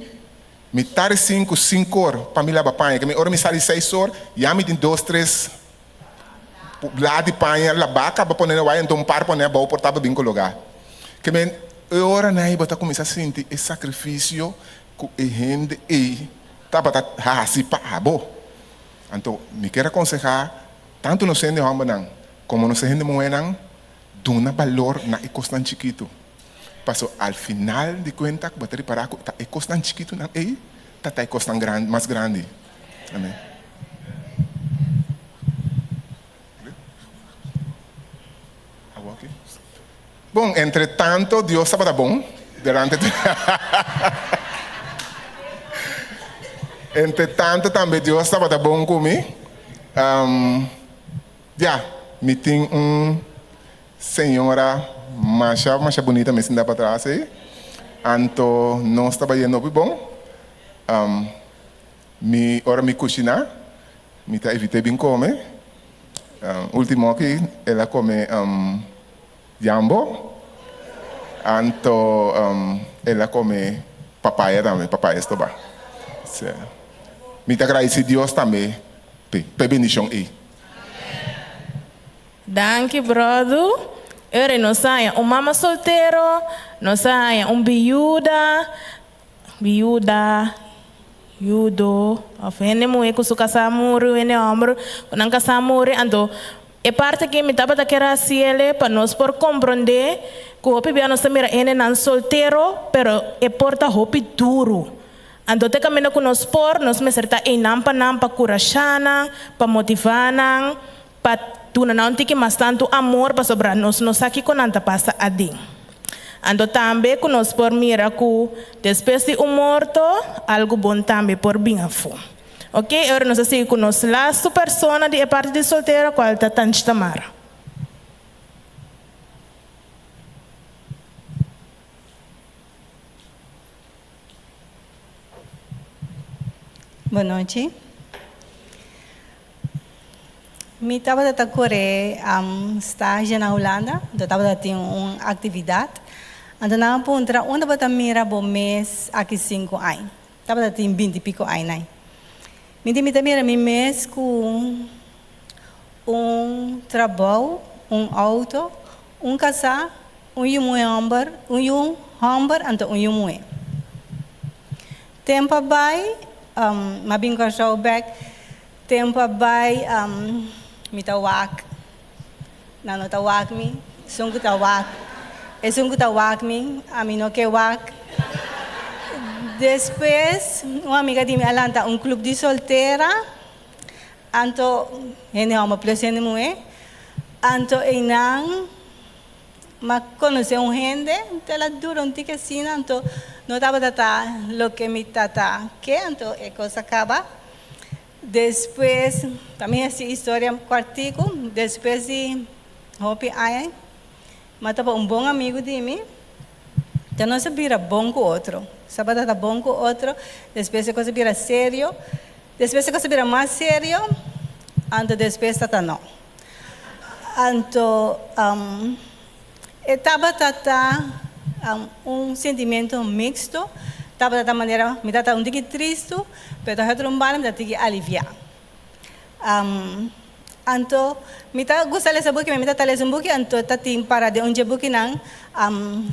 mitar di sinku, sinkor pa mi laba paña. Ke mi ora mi sali seis or ya mi tin dos tres La di paña labá kaba pone na waya enton un par pone abou por taba bin kologá. Ke men e ora nan bo ta kuminsá sinti e sakrifisio ku e hende ei tabata hasi pa abo. Anto mi kier akonsehá tantu nos hende hòmbernan komo nos hende muhénan duna balor na e kosnan chikitu. Paso al final di kuenta ku bo ta ripará ku ta e kosnan chikitunan ei ta ta e kosnan mas grandi. Amén. Bon, entre tanto Dios tabata bon durante Entre tanto tambe Dios tabata bon ku mi. Um, ya, mi tin un señora masha masha bunita mi sinta patras ei. Anto nos taba yendo hopi bon. Um, Mi ora mi kushiná, mi ta evit'é bin kome. Último aki el a kome jambo, anto el a kome papaya tambe, papaya stobá. Mi ta gradisí Dios tambe p'e bendishon ei. Danki brodu. Ora nos a haña un mama soltero, nos a haña un biuda. Biuda, yudo, of hende muhe ku su kasá muri, o hende hòmber ku nan kasá muri. Anto, e parti aki mi tabata kier hasi el'e pa nos por komprondé ku hopi bia nos ta mira hendenan soltero, pero e por ta hopi duru. Anto te kaminda ku nos por, nos mester ta einan pa nan pa kurashá nan, pa motivá nan, pa duna nan un tiki mas tantu amor pasobra nos no sa kiko nan ta pasa aden. Anto tambe ku nos por mira ku despues di un morto algu bon tambe por bin afó. Ok, e ora nos a sigui ku nos lastu persona di e parti di soltero kual ta Tanchi Tamara. Bon nochi. Mi tabata ta kore stage na Hulanda, anto tabata tin un aktividat. Anto nan a puntra, Unda bo ta mira bo mes aki sinku aña? Tabata tin binti piko aña nai. Mi di mi ta mira mi mes ku un trabou, un outo, un kasá, un yu muhé hòmber, un yu hòmber anto un yu muhé. Tempu a bai, mi a bin Kòrsou bèk, tempu a bai mi ta wak, nan no ta wak mi, esun ku ta wak, esun ku ta wak mi, ami no ke wak. Despues un amiga di mi a lanta un club di soltera, anto hende hòmber plus hende muhé, anto einan M'a konosé un hende, anto el a dura un tiki asina, anto no tabata ta loke mi tata ke, anto e kos a kaba. Despues, ta mi hasi historia kòrtiku, despues di hopi aña, m'a topa un bon amigu di mi, anto nos a bira bon ku otro, nos tabata ta bon ku otro, despues e kos a bira serio, despues e kos a bira mas serio, anto despues tata no. Anto e tabata ta un sentimento mixto, tabata ta manera mi tabata un tiki tristu, pero ta otro un banda mi tabata tiki aliviá. Anto mi ta gusta lesa buki, mi ta lesa un buki anto ta tin para den un dje bukinan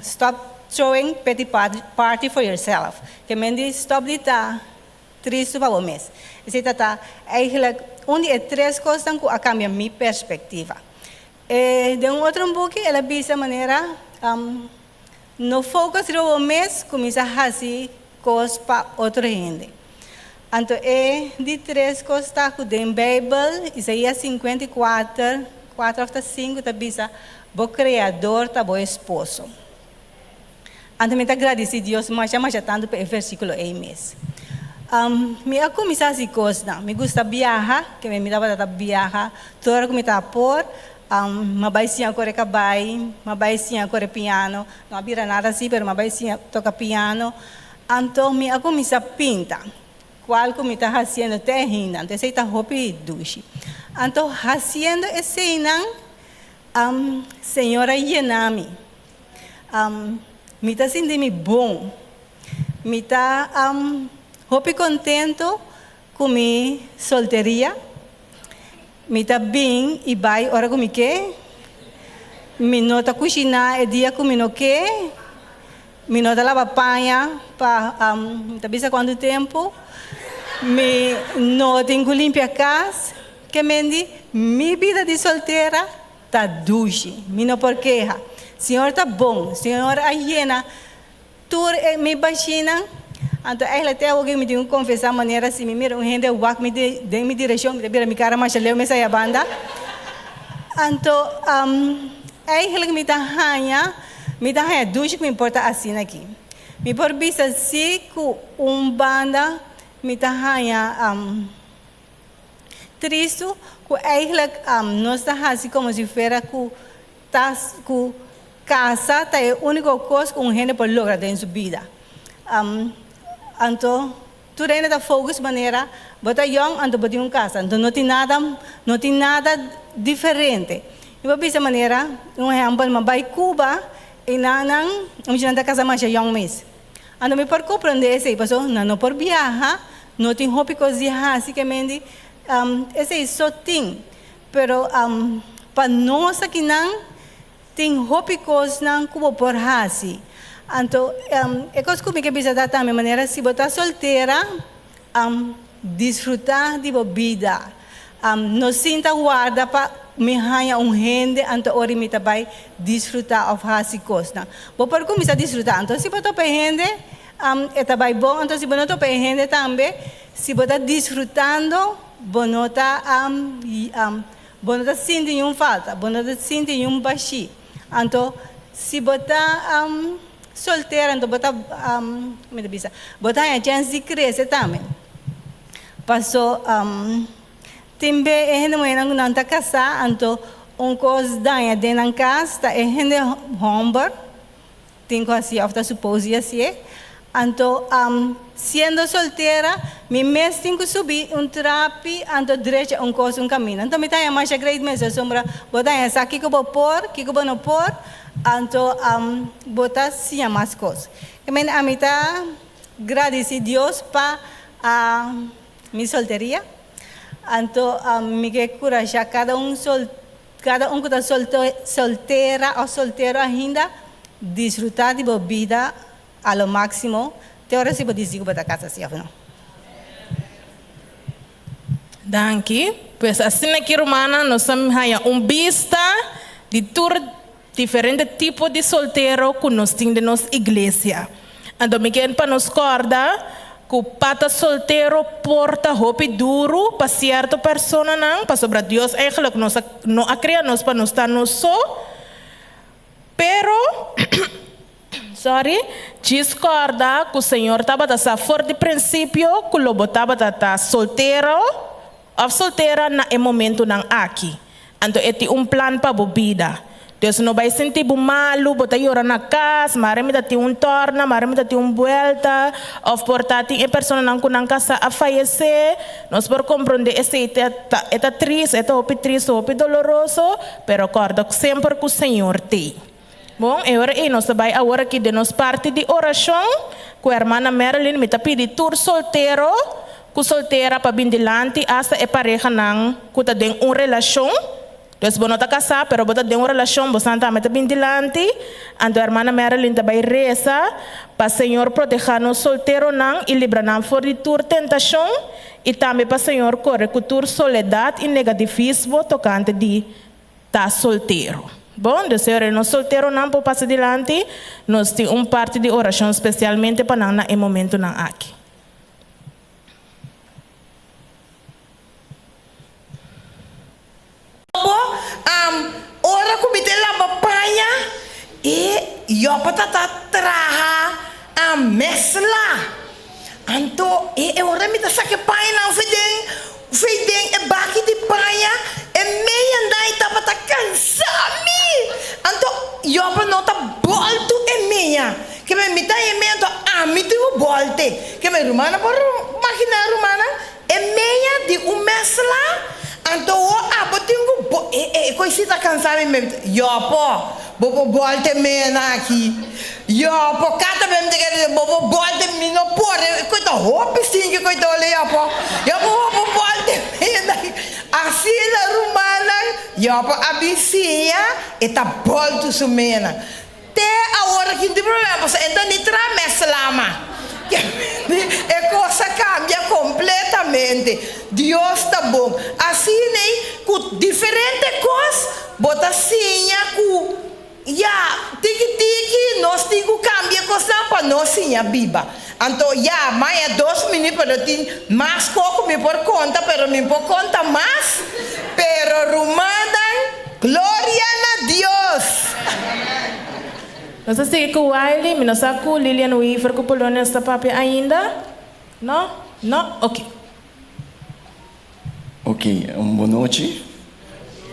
stop throwing pity party for yourself, ke men di stop di ta Tristu pa bo mes. Esei ta ta eigenlijk un di e tres kosnan ku a kambia mi perspektiva. E den un otro buki el a bisa manera, No focus riba bo mes, kuminsá hasi kos pa otro hende. Anto e di tres kos ta ku den Beibel, Isaías 54, kuater òf ta sinku ta bisa, Bo Kreador ta bo esposo. Anto mi ta gradisí Dios masha masha tantu pa e versíkulo ei mes. Mi a kuminsá hasi kosnan. Mi gusta biaha, ke mi tabata ta biaha tur ora ku mi ta por. Mi a bai siña kore kabai, mi a bai siña kore piano. No a bira nada así, pero mi a bai siña toka piano. Anto mi a kuminsá pinta, kual ku mi ta hasiendo te ainda. Anto esei ta hopi dushi. Anto hasiendo eseinan, Señor a yena mi. Mi ta sinti mi bon. Mi ta hopi contento cu mi solteria. Mi ta bin y bay ora cu mi ke. Mi no ta cushina e dia cu mi no ke. Mi no ta laba paña pa mi ta bisa cuanto tempo. Mi no tin cu limpia cas. Ke mendi mi bida di soltera Ta dushi, mi no por keha. Señor ta bon, Señor a yena tur e mi bashinan. Anto eigenlijk te awoki mi tin ku konfesá manera si mi mira un hende wak mi den mi direkshon mi ta bira mi kara masha leu mesa ya banda. Anto eigenlijk mi ta haña mi ta haña dushi ku mi por ta asina aki. Mi por bisa si ku un banda mi ta haña. Tristu ku eigenlijk nos ta hasi komo si fuera ku ta ku kasa ta e úniko kos ku un hende por logra den su bida. Anto tur hende ta focus manera bo ta yòn anto bo tin un kasa anto no tin nada no tin nada diferente. Mi por bisa manera un ehèmpel mi a bai Cuba i nan nan muchanan ta kasa masha yòn mes. Anto mi por comprende esey paso nan no por biaha, no tin hopi cos di haci ke mendi esey so tin. Pero pa nos akinan tin hopi cosnan cu bo por haci. Anto e cos cu mi ke bisa ta tambe manera si bo ta soltera disfruta di bo bida. No sinta warda pa mi haña un hende anto ora mi ta bai disfrutá òf hasi kosnan. Bo por kuminsá disfrutá. Anto si bo topa e hende, e ta bai bon. Anto si bo no topa e hende tambe, si bo ta disfrutando, bo no ta bo no ta sinti niun falta, bo no ta sinti niun bashí. Anto si bo ta soltero, anto bo ta, mi ta bisa, bo ta haña chèns di krese tambe. Paso tin be e hende muhernan ku nan ta kasá anto un kos daña den nan kas ta e hende hòmber tin ku hasié òf ta supos di hasié. Anto siendo soltera mi mes tin ku subi un trapi anto drecha un kos un kaminda. Anto mi ta haña masha great mes pasobra bo ta haña sa kiko bo por, kiko bo no por, anto bo ta siña mas kos. Kemende ami ta gradisi Dios pa mi solteria. Anto mi ke kurashá kada un sol kada un ku ta soltera òf soltero ainda disfrutá di bo bida a lo máksimo te ora si bo disidi ku bo ta kasa si òf no. Danki. Pues asina aki rumannan nos a haña un bista di tur diferente tipo di soltero ku nos tin den nos iglesia. Anto mi ken pa nos kòrda ku pa ta soltero por ta hopi duru pa sierto personanan, pasobra Dios eigenlijk nos a no a krea nos pa nos ta nos so, pero sorry, djis kòrda ku Señor tabata sa for di prinsipio ku lo bo tabata ta soltero Òf soltera na e momentunan aki. Anto e tin un plan pa bo bida. Dios no bai sinti bo malu, bo ta yora na kas, mare mi ta tin un tòrna, mare mi ta tin un buelta, òf por ta tin e personanan ku nan kasá a fayesé. Nos por komprondé esei ta ta e ta tris, e ta hopi tris, hopi doloroso, pero kòrda semper ku Señor t'ei. Bon, e ora ei nos ta bai awor aki den nos parti di orashon ku Hermana Marilyn. Mi ta pidi tur soltero ku soltera pa bin dilanti, asta e parehanan ku ta den un relashon. Dus bo no ta kasá, pero bo ta den un relashon, bosan tambe ta bin dilanti. Anto Hermana Marilyn ta bai resa pa Señor protehá nos solteronan i libra nan for di tur tentashon, i tambe pa Señor kore ku tur soledat i negativismo tokante di ta soltero. Bon, dus e ora nos solteronan por pasa dilanti, nos tin un parti di orashon spesialmente pa nan na e momentunan aki. Bo, am, ora ku mi ta laba paña, e yopa ta ta traha, am, mesla. Anto e e ora mi ta saka e pañanan for den for den e baki di paña, e meiandan e tabata kansa mi. Anto Joba no ta boltu e meia. Ke men mi ta e meia anto ami tin ku bolte. Ke men rumannan por maginá rumannan e meia di un mesla anto ho abo tin ku bo e e koisi ta kansa mi men Jobo Bo por bolte mena aki. Yo por kata bem te kere bo por bolte mi no por e koe ta hopi stinki koe ta ole yo por yo por bo por bolte mena aki. Asina rumannan yo por a bin siña e ta boltu su mena. Te awor aki no tin problema pasobra e ta ni traha mes lama. E kos a kambia kompletamente. Dios ta bon. Asina ei ku diferente kos Bo ta siña ku, ya, tiki tiki nos tin ku kambia kosnan pa nos siña biba. Anto, ya, maña dos minüt pero tin mas kos ku mi por konta, pero mi por konta mas. Pero rumannan, gloria na Dios! Nos ta sigui ku Wiley, mi no sa ku Lilian Weaver ku Polonia ta papia ainda? No? No? Oke. Ok, un bonochi.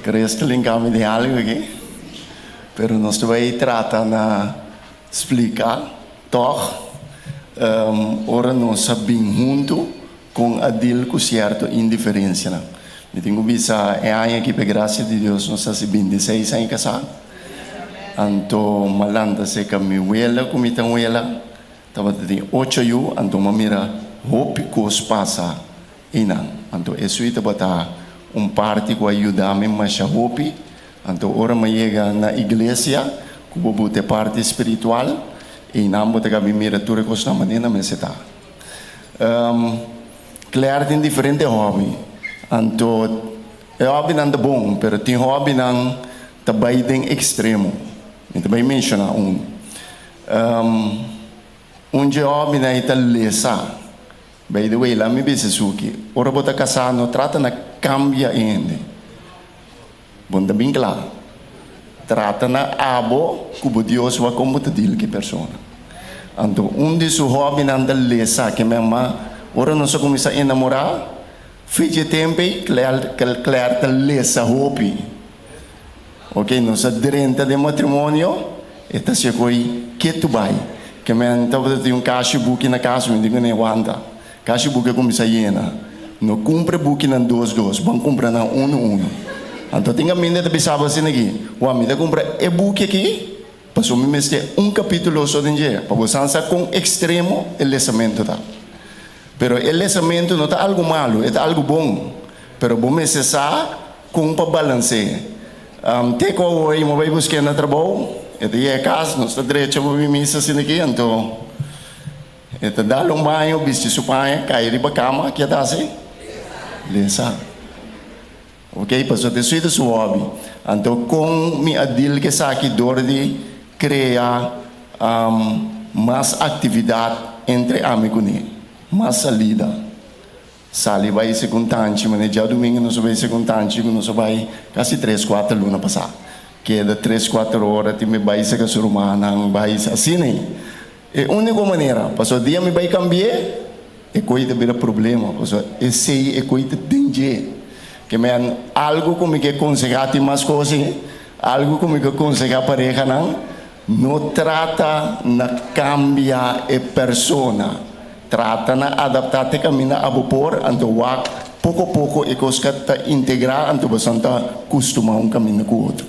Creo que linkami den algo aki. Pero nos ta bai trata na splika tog ora nos a bin huntu con a deal cu cierto indiferencianan. Mi tin cu bisa e aña aki p'e gracia di Dios nos haci bintiseis aña casá. Anto m'a lanta cerca mi wela cu mi tanwela tabata tin ocho yu anto m'a mira hopi cos pasa Einan. Anto esui tabata un parti ku a yuda mi masha hopi. Anto ora mi a yega na iglesia, ku bo buta e parti spiritual, einan bo ta kabi mira tur e kosnan manera mester ta. Claire tin diferente hòbi. Anto e hòbinan ta bon, pero tin hòbinan ta bai den ekstremo. Mi ta bai menshoná un. Un dje hòbinan ei ta lesa. By the way, laat mi bisa esuki, ora bo ta kasá no trata na kambia e hende. Bo no ta bin kla. Trata na abo ku bo Dios wak kon bo ta deal ku e persona. Anto un di su hòbinan ta lesa ke men ma ora nos a kuminsá enamorá, fecha e tempu ei Claire ta lesa hopi. Ok, nos a drenta den matrimonio, e ta siekoi ketu bai. Ke men tabata tin un kashi buki na kas, mi di ku ne wanta. Kashi buki a kuminsá yena. No kumpra e bukinan dos dos, ban kumpra nan unu unu. Anto tin kaminda e ta bisa bo asina aki, Wak, mi ta kumpra e buki aki pasobra mi mester un kapítulo so den dje, pa bo san sa kon ekstremo e lesamentu ta. Pero e lesamentu no ta algu malu, e ta algu bon. Pero bo mester sa kon pa balans'é. Te ku awor i mi bai busk'é na trabou, e ta yega kas, nos ta drecha pa bin misa asina aki, anto e ta dal un baño, bisti su paña, kai riba kama, ke ta hasi? Lesa. Ok, pasobra ta esei ta su hobby. Anto kon mi a deal ku esaki? Dor di krea mas aktividat entre ami ku ne, mas salida. Sali bai segun tanchi, manera djadumingu nos a bai segun tanchi ku nos a bai kasi tres kuater luna pasá. Keda tres kuater ora tin mi bai seka su rumannan, bai asina ei. E úniko manera, pasobra dia mi bai kambi'é, e koi ta bira problema, pasobra esei e koi ta den dje. Ke men algu ku mi ke konsehá tin mas kos ei, algu ku mi ke konsehá parehanan, No trata na cambia e persona, trata na adapta te caminda abo por, anto wak poco poco e cos ca ta integra anto bosan ta custuma un caminda cu otro.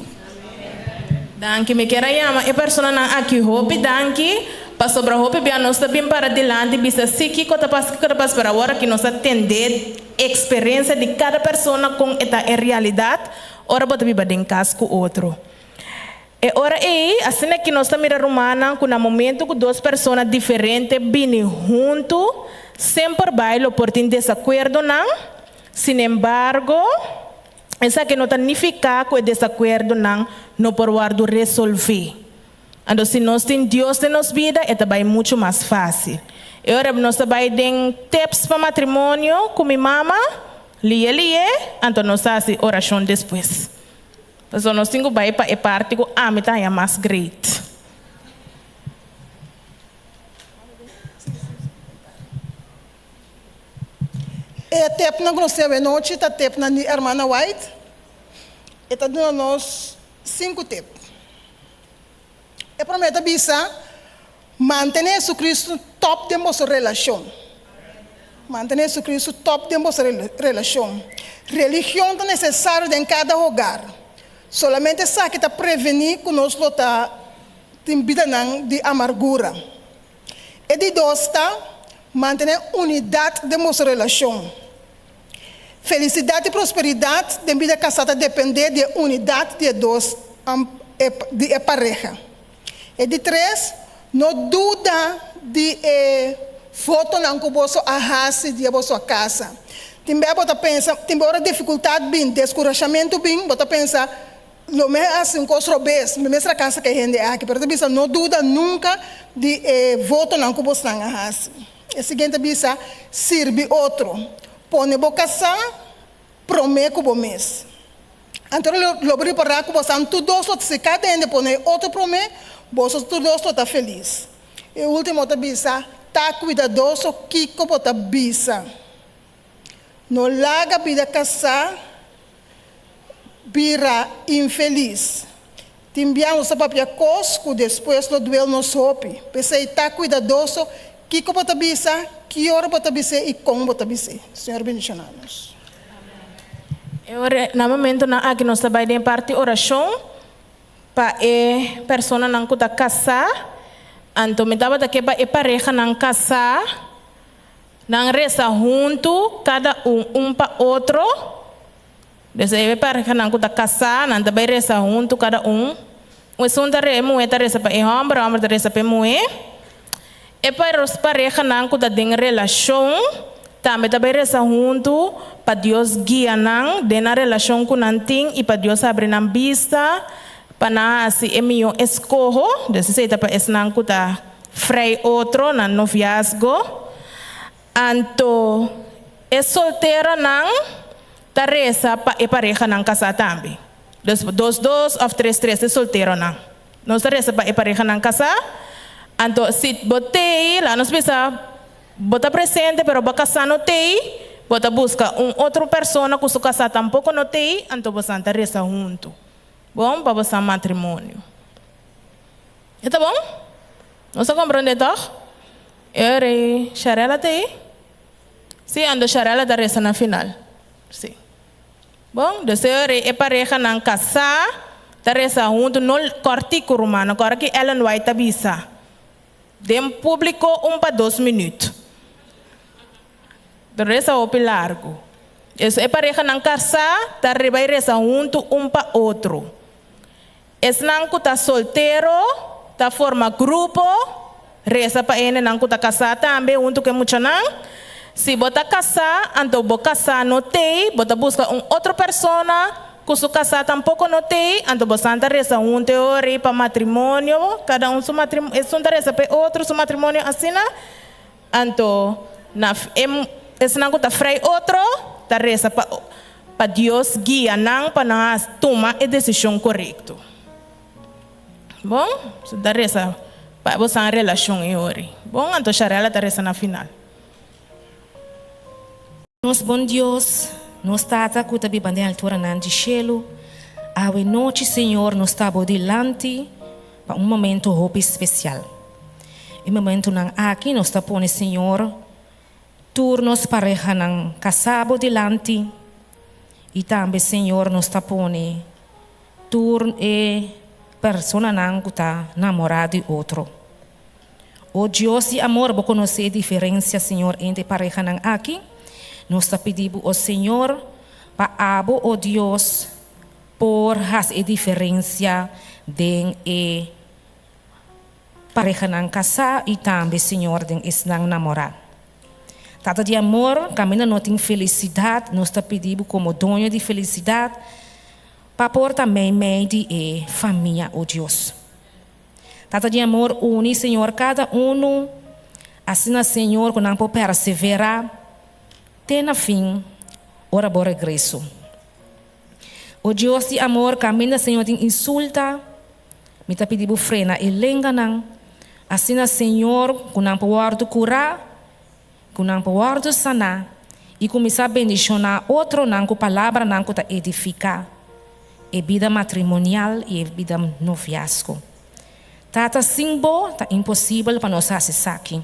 Danki, mi kier a yama e personanan aki hopi danki, pasobra hopi bia nos ta bin para dilanti bisa si kiko ta pasa, kiko ta pasa, pero awor aki nos a tende experiencia di cada persona con e ta en realidad ora bo ta biba den cas cu otro. E ora ei, asina ki nos ta mira rumannan ku na momentu ku dos persona diferente bini huntu, semper bai lo por tin desakuerdonan. Sinembargo, esaki no ta nifiká ku e desakuerdonan no por wòrdu resolví. Anto si nos tin Dios den nos bida, e ta bai muchu mas fásil. E ora nos ta bai den Tips pa Matrimonio ku mi mama, lié lié, anto nos ta hasi orashon despues. Pasobra nos tin ku bai pa e parti ku ami ta haña mas great. E tepnan ku nos tin awenochi ta tepnan di Hermana White. E ta duna nos sinku tep. E promé ta bisa, Mantené Jesucristo tòp den boso relashon. Mantené Jesucristo tòp den boso relashon. Religion ta nesesario den kada hogar. Solamente esaki ta prevení ku nos lo ta tin bidanan di amargura. E di dos ta, mantené unidat den boso relashon. Felisidat i prosperidat den bida kasá ta dependé di e unidat di e dos di e pareha. E di tres, no duda di e fotonan ku boso a hasi dia boso a kasa. Tin bia bo ta pensa, tin bia ora difikultat bin, deskurashamentu bin, bo ta pensa, Lo mi a hasi un kos robes, mi mester a kasa ku e hende aki. Pero ta bisa, no duda nunka di e votonan ku bosnan a hasi. E siguiente a bisa, Sirbi otro. Pone bo kasá promé ku bo mes. Anto lo bo ripará ku bosan tur dos lo ta si kada hende pone e otro promé, boso tur dos lo ta felis. E último ta bisa, Ta kuidadoso kiko bo ta bisa. No laga bida kasá bira infelis. Tin bia nos ta papia kos ku despues lo duel nos hopi. P'esei ta kuidadoso kiko bo ta bisa, ki ora bo ta bis'é i kon bo ta bis'é. Señor bendishoná nos. E ora, na momentonan aki nos ta bai den parti orashon pa e personanan ku ta kasá. Anto mi tabata ke pa e parehanan kasá nan resa huntu, kada un un pa otro. Des e parehanan ku ta kasá, nan ta bai resa huntu kada un. Esun ta e muhé ta resa pa e hòmber, e hòmber ta resa pa e muhé. E parehanan ku ta den relashon tambe ta bai resa huntu pa Dios guia nan den nan relashon ku nan tin i pa Dios habri nan bista pa nan hasi e mihó eskoho. Des esei ta pa esnan ku ta frei otro, nan noviazgo. Anto e solteronan ta resa pa e parehanan kasá tambe. Dus dos dos òf tres tres e solteronan. Nos ta resa pa e parehanan kasá. Anto si bo t'ei, laga nos bisa bo ta presente pero bo kasá no t'ei, bo ta buska un otro persona ku su kasá tampoko no t'ei, anto bosan ta resa huntu. Bon, pa bosan matrimonio. E ta bon? Nos a komprondé tòg? E ora ei Sharella ta ei? Sí, anto Sharella ta resa na final. Sí. Bon, dus e ora ei e parehanan kasá ta resa huntu, no kòrtiku rumannan, kòrda ki Ellen White ta bisa, den públiko un pa dos minüt. Ta resa hopi largu. Dus e parehanan kasá ta riba i resa huntu un pa otro. Esnan ku ta soltero ta forma grupo, resa pa e hendenan ku ta kasá tambe huntu ku e muchanan. Si bo ta kasá, anto bo kasá no t'ei, bo ta buska un otro persona ku su kasá tampoko no t'ei, anto bosan ta resa huntu e ora ei pa matrimonio, kada un su matrimonio, esun ta resa pa e otro su matrimonio asina. Anto na e esnan ku ta frei otro ta resa pa pa Dios guia nan pa nan a tuma e desishon korekto. Bon, so ta resa pa bosan relashon e ori. Bon, anto Sharella ta resa na final. Nos bon Dios, nos Tata ku ta biba den alturanan di shelu, awe nochi, Señor, nos ta bo dilanti pa un momento hopi spesial. E momentunan aki nos ta pone, Señor, tur nos parehanan kasá bo dilanti i tambe, Señor, nos ta pone tur e personanan ku ta namorá di otro. O Dios di amor, bo konosé e diferensia, Señor, entre e parehanan aki. Nos ta pidi bo, o Señor, pa abo, o Dios, por hasi e diferensia den e parehanan kasá i tambe, Señor, den esnan namorá. Tata di amor, kaminda no tin felisidat, nos ta pidi bo komo doño di felisidat, pa por ta meimei di e famia, o Dios. Tata di amor uni Señor kada unu asina Señor ku nan por persevera te na fin ora bo regreso. O Dios di amor kaminda Señor tin insulta mi ta pidi bo frena e lenganan asina Señor ku nan por wòrdu kurá ku nan por wòrdu saná i kuminsá bendishoná otronan ku palabranan ku ta edifiká e bida matrimonial i e bida noviasgo. Tata, sin Bo ta imposibel pa nos hasi esaki.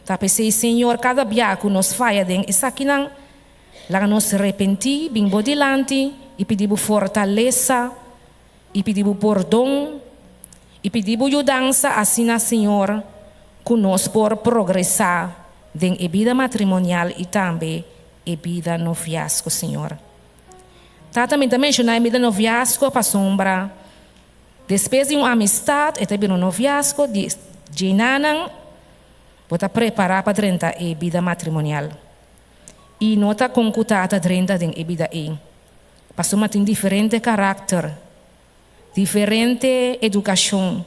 Ta p'esei, Señor, kada bia ku nos faya den esakinan, laga nos repentí, bin Bo dilanti i pidi Bo fortalesa i pidi Bo pordon i pidi Bo yudansa asina, Señor, ku nos por progresá den e bida matrimonial i tambe e bida noviasgo, Señor. Tata mi ta menshoná e bida noviasgo pasobra despues di un amistat e ta bira un noviasgo, di djenanan bo ta prepará pa drenta e bida matrimonial i no ta kon ku tata drenta den e bida ei pasobra tin diferente karakter, diferente edukashon,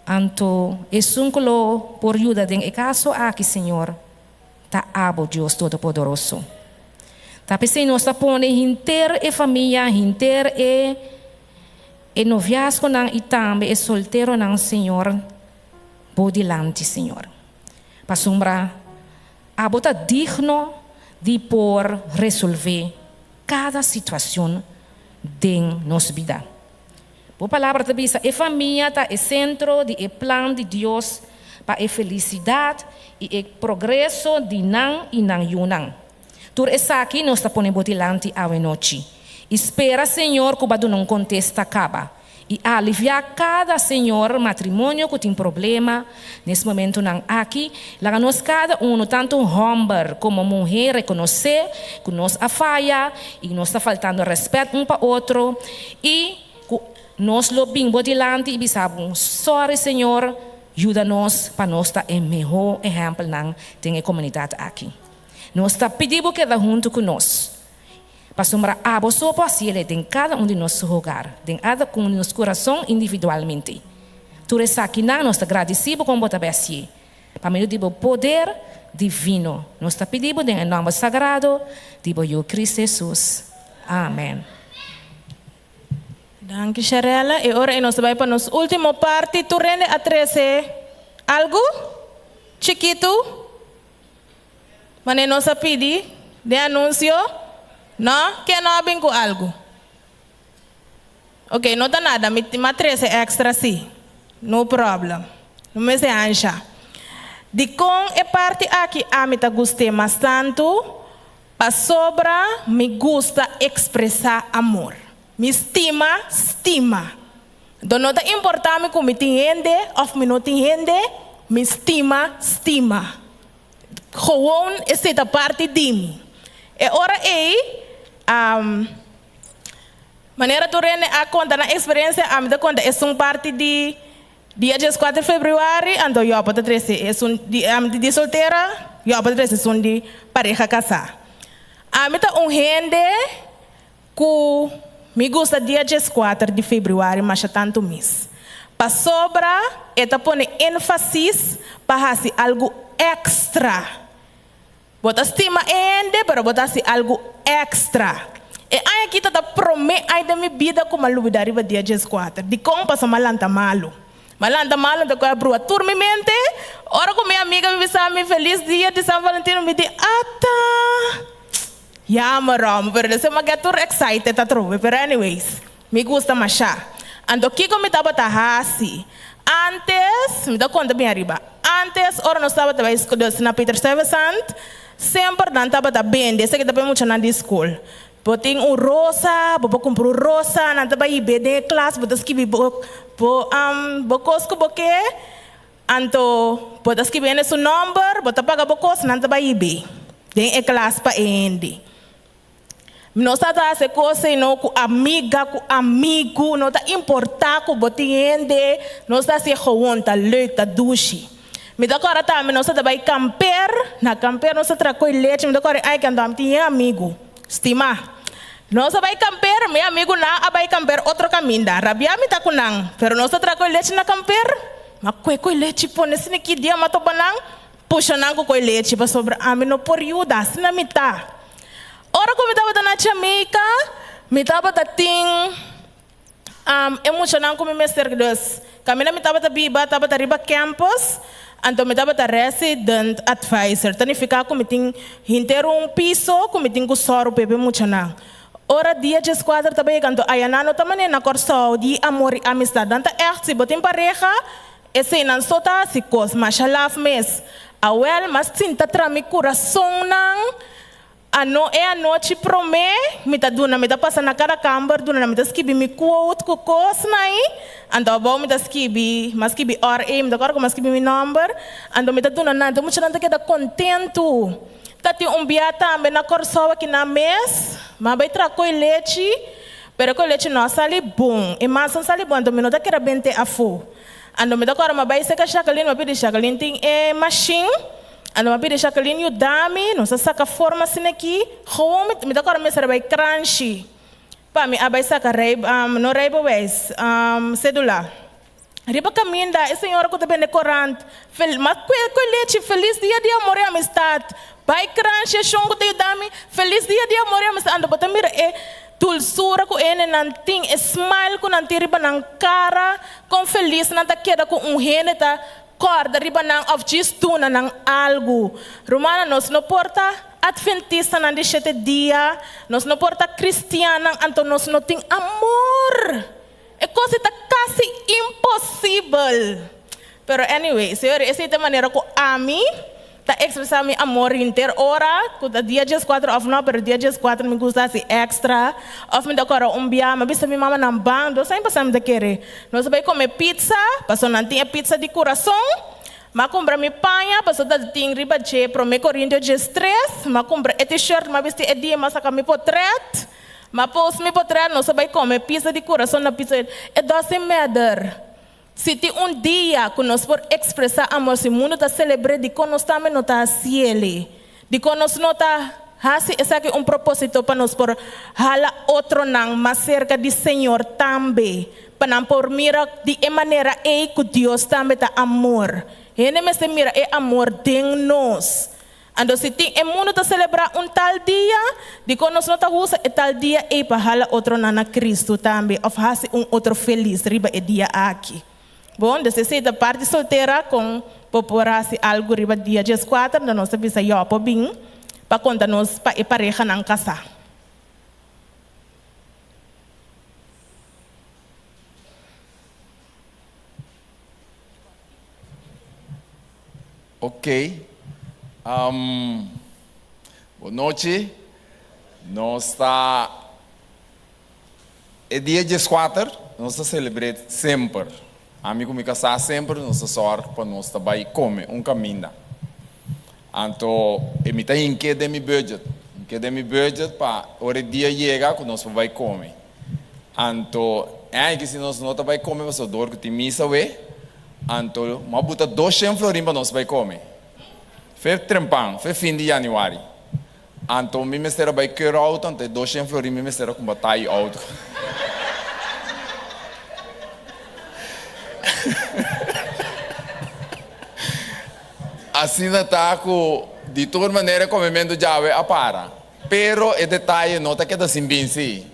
anto esun ku lo por yuda den e kaso aki Señor ta abo Dios Todopoderoso. Ta p'esei nos ta pone henter e famia, henter e e noviasgonan i tambe e solteronan Señor bo dilanti Señor. Pasobra abo ta digno di por resolvé kada situashon den nos bida. Bo Palabra ta bisa e famia ta e sentro di e plan di Dios pa e felisidat i e progreso di nan i nan yunan. Tur esaki nos ta pone bo dilanti awe nochi. I spera Señor ku bo a duna un kontesta kaba i aliviá kada Señor matrimonio ku tin problema nes momentunan aki. Laga nos kada unu, tantu hòmber komo muhé, rekonosé ku nos a faya i nos ta faltando rèspèt un pa otro i ku nos lo bin bo dilanti i bisa bo, Sòri Señor, yuda nos pa nos ta e mihó ehèmpelnan den e komunidat aki. Nos ta pidi bo keda huntu ku nos, pasobra abo so por hasiel den kada un di nos hogar, den ada un di nos kurason individualmente. Tur esakinan nos ta gradisí bo kon bo ta bèsié. Pa medio di bo poder divino, nos ta pidi bo den e nòmber sagrado di bo Yu Cristo Hesus. Amèn. Danki Sharella. E ora ei nos ta bai pa nos ultimo parti. Tur hende a trese algu chikitu manera nos a pidi den anunsio? No? Ken no a bin ku algu? Ok, no ta nada, mi a trese extra si. No problem. No mester ansha. Dikon e parti aki ami ta gust'é mas tantu? Pasobra mi gusta ekspresá amor. Mi stima stima. Anto no ta importá mi ku mi tin hende òf mi no tin hende, mi stima stima. Gewoon esei ta parti di mi. E ora ei, manera tur hende a konta nan eksperensia, ami ta konta esun parti di dia dieskuater febrüari, anto Job ta trese esun di ami di soltera, Job ta trese esun di pareha kasá. Ami ta un hende Ku mi gusta dia dieskuater di febrüari masha tantu mis, pasobra e ta pone énfasis pa hasi algu èkstra. Bo ta stima e hende, pero bo ta hasi algu èkstra. E aña aki ta ta promé aña den mi bida ku m'a lubidá riba dia dieskuater. Dikon? Pasobra m'a lanta malu. M'a lanta malu, anto ku a brua tur mi mente. Ora ku mi amiga mi bisa mi felis dia di San Valentino, mi di, Ata! Jammer rom, pero despues mi a get tur excited atrobe, pero anyways, mi gusta masha. Anto kiko mi tabata hasi? Antes, mi ta konta bien ariba, antes ora nos tabata bai dus na Peter Stuyvesant, semper nan tabata bende, esaki ta pa e muchanan di skol. Bo tin un rosa, bo por kumpra un rosa, nan ta bai hib'é den e klas, bo ta skibi bo bo bo kos ku bo ke, Anto bo ta skibi hende su nomber, bo ta paga bo kos, nan ta bai hib'é den e klas pa e hende. Nos ta ta hasi kos ei no ku amiga, ku amigu, no ta importá ku bo tin hende, nos ta hasié gewoon, ta leuk, ta dushi. Mi ta kòrda tambe nos ta ta bai kamper, na kamper nos ta traha koi lechi, mi ta kòrda e ai ke anto ami tin yen amigu, stimá. Nos a bai kamper, mi amigunan a bai kamper otro kaminda, rabiá mi ta ku nan, pero nos ta traha koi lechi na kamper. Ma kue koi lechi pone asina ki dia ma topa nan, pusha nan ku koi lechi pasobra ami no por yuda, asina mi ta. Ora ku mi tabata na Jamaica, mi tabata tin e muchanan ku mi mester, dus kaminda mi tabata biba tabata riba campus, anto mi tabata resident advisor, ta nifiká ku mi tin henter un piso ku mi tin ku sòru pa e muchanan. Ora dia djeskuater ta bay kanto aya nan no ta manera na Kòrsou di amor i amistat. Nan ta ègt si bo tin pareha eseinan so ta hasi kos masha laf mes. Awèl mas sinta tra mi kurasonnan ano e anochi promé mi ta duna mi ta pasa na kada kamber duna nan mi ta skibi mi quote ku kosnan ei anto abou mi ta skibi mi a skibi òr ei mi ta kòrda ku mi a skibi mi nòmber anto mi ta duna nan anto muchanan ta keda kontentu. Ta tin un bia tambe na Kòrsou aki nan mes, ma bai traha koi lechi, pero koi lechi no a sali bon, e mas no sali bon, anto mi no ta kere bent'é afó. Anto mi ta kòrda mi a bai serka Jacqueline, mi a pidi Jacqueline tin e mashin, anto mi a pidi Jacqueline yuda mi, nos a saka forma asina aki, gewoon mi ta kòrda mi mester a bai Kranshi pa mi a bai saka rei, no reibewijs, sedula. Riba kaminda e señora ku ta bende korant, fel, ma kue kue lechi, Felis dia di amor i amistat. Bai kranshi e shon ku ta yuda mi, Felis dia di amor i amistat. Anto bo ta mira e dulsura ku e hendenan tin, e smile ku nan tin riba nan kara, kon felis nan ta keda ku un hende ta kòrda riba nan òf djis duna nan algu. Rumannan, nos no por ta atventistanan di shete dia, nos no por ta kristiannan, anto nos no tin amor. E kos ei ta kasi imposibel. Pero anyway, señor, esei ta e manera ku ami ta ekspresá mi amor henter ora, ku ta dia dieskuater òf no, pero dia dieskuater mi gusta hasi èkstra, òf mi ta kòrda un bia, mi a bisa mi mama nan ban, dos aña pasá mi ta kere, nos a bai kome pizza, pasobra nan tin e pizza di kurason, mi a kumpra mi paña, pasobra ta tin riba dje Promé Korintio diestres, mi a kumpra e t-shirt, mi a bisti e dia, mi a saka mi potrèt. Ma post mi potrèt nos a bai kome pizza di kurason na pizza e doesn't matter si tin un dia ku nos por ekspresá amor si mundu ta selebr'é dikon nos tambe no ta hasiel dikon nos no ta hasi esaki un propósito pa nos por hala otronan mas serka di Señor tambe pa nan por mira di e manera ei ku Dios tambe ta amor hende mester mira e amor den nos. Anto si tin e mundu ta selebrá un tal dia, dikon nos no ta usa e tal dia ei pa hala otronan na Kristu tambe òf hasi un otro felis riba e dia aki? Bon, des esei ta parti soltera kon bo por hasi algu riba dia dieskuater, anto nos ta bisa Yòpo bin pa konta nos pa e parehanan kasá. Ok. Um, bon nochi. Nos ta e dia 14, nos ta selebrá semper. Ami ku mi kasá semper nos ta sòrg pa nos ta bai kome un kaminda. Anto e mi ta hink'é den mi budget. Hink'é den mi budget pa ora e dia yega ku nos por bai kome. Anto e si nos no ta bai kome pasobra dor ku tin misa awe, anto m'a buta 200 florin pa nos bai kome. Fe trempan, fe fin di yanüari. Anto mi mester a bai keur outo, anto e 200 florin mi mester a kumpra tai outo. Asina ta ku di tur manera e komementu djawe a para. Pero e detaye no ta keda sin binsi.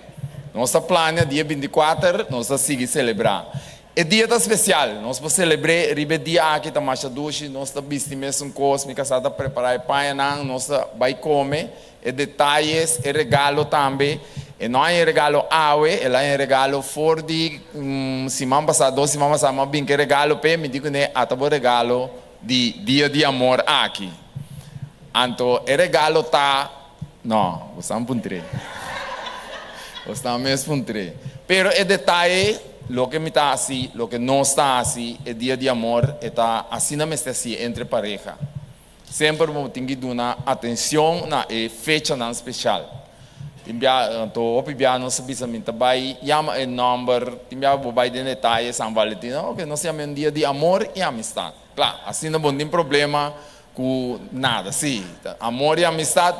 Nos ta plania dia 24, nos ta sigui selebrá. E dia ta spesial, nos por selebr'é riba e dia aki ta masha dushi, nos ta bisti mesun kos, mi kasá ta prepará e pañanan, nos ta bai kome, e detayes, e regalo tambe. E no haña e regalo awe, el haña e regalo for di siman pasá, dos siman pasá mi a bin ku e regalo p'e, mi di kuné ata bo regalo di Dia di Amor aki. Anto e regalo ta, no, bo sa puntr'é. Bo sa mes puntr'é. Pero e detaye, loke mi ta hasi, loke nos ta hasi, e Dia di Amor, e ta asina mester hasié entre pareha. Semper bo tin ki duna atencion na e fechanan special. Tin bia, anto hopi bia nos a bisa mi ta bai yama e nomber, tin bia bo bai den detaye San Valentin, ok, nos yama e un dia di amor y amistad. Kla, asina bo no tin problema ku nada, si, amor y amistad,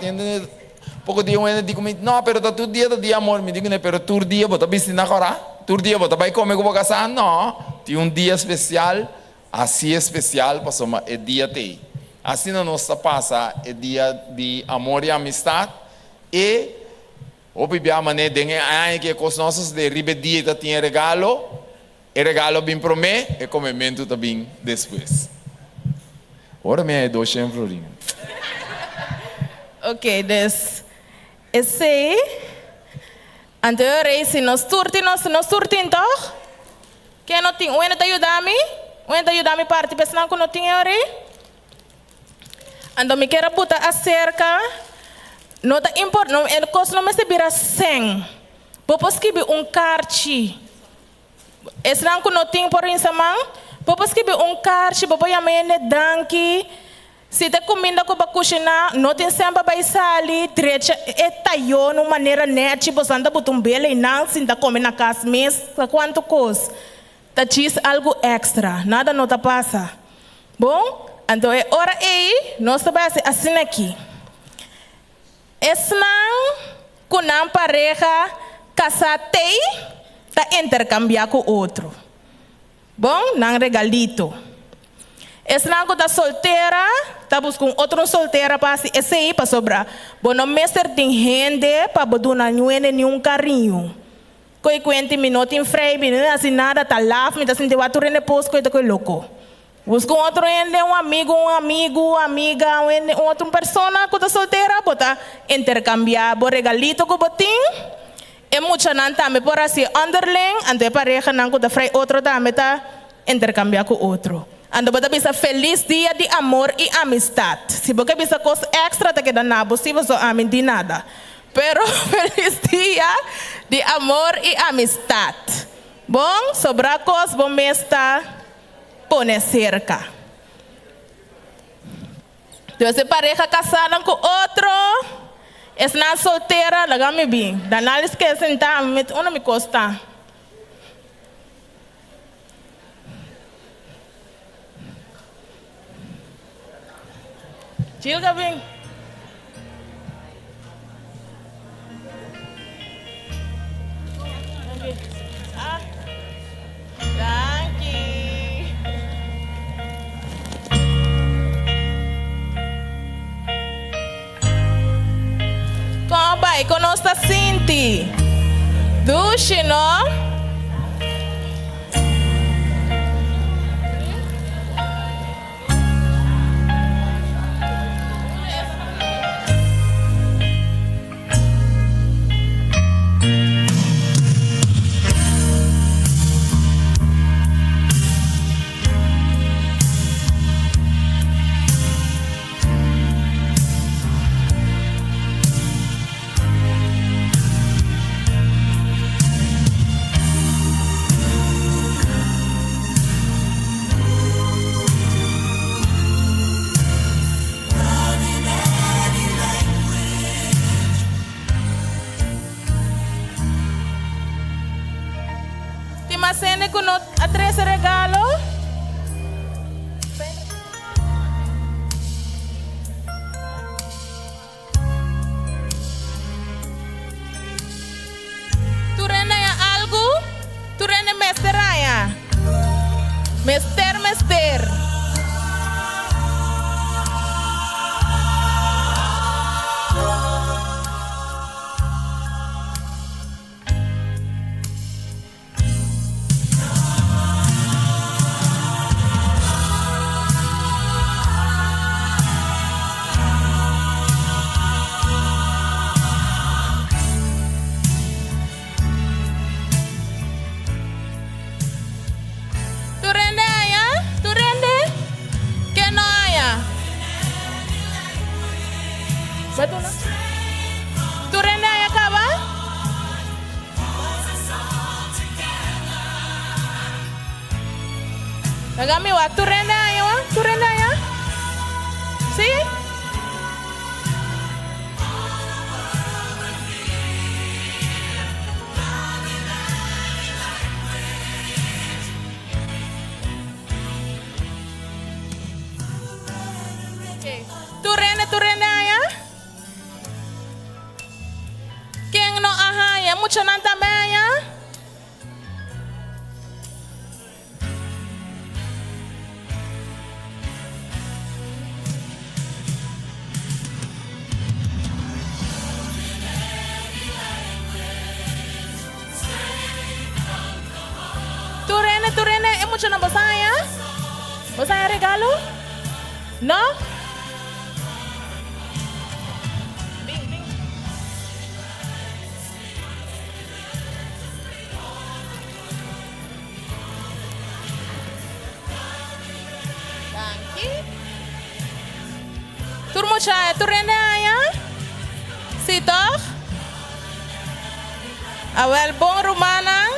poko dia un hende di ku mi, no, pero ta tur dia ta dia amor, mi di ku ne, pero tur dia bo ta bisti na kora? Tur dia bo ta bai kome ku bo kasá? No, tin un dia special. Hasié spesial pasobra e dia t'ei. Asina nos ta pasa e dia di amor i amistat i hopi bia manera den e aña ki e kos nos a sosodé riba e dia ta tin e regalo, e regalo a bin promé, e komementu ta bin despues. Ora mi a e 200 florin. Ok, dus esei anto e ora si nos tur tin nos nos tur tin tòg? Ken no tin? Un hende ta yuda mi? Un hende ta yuda mi parti pa esnan ku no tin e ori? Anto mi kier a buta aserka, no ta impor, no, e kos no mester bira sèn. Bo por skibi un karchi. Esnan ku no tin por rinsa man. Bo por skibi un karchi, bo por yama hende danki. Si ta kuminda ku bo a kushiná, no tin sèn pa bai sali, drecha e tayó na un manera nèchi, bosan ta buta un bela i nan sinta kome na kas mes, ta kuantu kos? Ta djis algu èkstra, nada no ta pasa. Bon, anto e ora ei nos ta bai hasi asina aki. Esnan ku nan pareha kasá tei ta interkambiá ku otro. Bon, nan regalito. Esnan ku ta soltera ta buska un otro soltera pa hasi esei pasobra bo no mester tin hende pa bo duna ñuene niun kariño. Koe kuenti mi no tin frei, mi no hasi nada, ta laf, mi ta sinti wak tur hende pos koe ta koe loko. Buska un otro hende, un amigu, un amigu, amiga, un hende, un otro persona ku ta soltera, bo ta interkambiá bo regalito ku bo tin. E muchanan tambe por hasi onderling, anto e parehanan ku ta frei otro tambe ta interkambiá ku otro. Anto bo ta bisa felis dia di amor i amistat. Si bo ke bisa kos èkstra ta keda na bo si pasobra ami di nada. Pero felis dia di amor i amistat. Bon, sobrá kos bo mes ta pone serka. Dios e pareha kasánan ku otro, esnan soltera, laga mi bin. Danalis ke sentá, mi mete unda mi kos ta. Chilga bin. Danki. Kon bai? Kon nos ta sinti? Dushi, no? no a trese regalo? Tur hende haña algu? Tur hende mester haña? Mester, mester. Tur hende haña? Tur hende? Ken no haña? Tur hende haña kaba? Laga mi wak tur hende haña wak. Tur hende haña? Si? Tur hende, tur hende haña? Ken no a haña? Muchanan tambe haña? Tur hende, tur hende, e muchanan boso a haña? Boso a haña regalo? No? Bin, bin. Danki. Tur mucha haña, tur hende haña? Sí, toch? Awel, bon rumannan.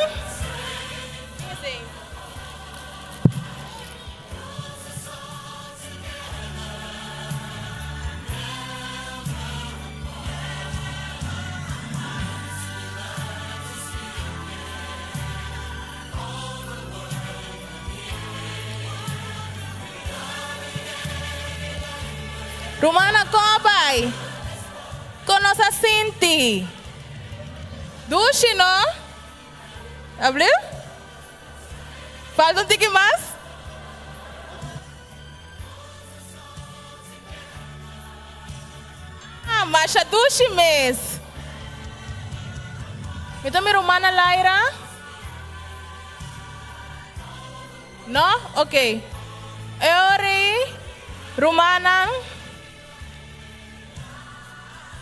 Rumannan kon a bai? Kon nos a sinti? Dushi no? Abliu? Falta un tiki mas? Ah, masha dushi mes. Mi ta mi rumana Laira? No? Ok. E ora ei, rumannan,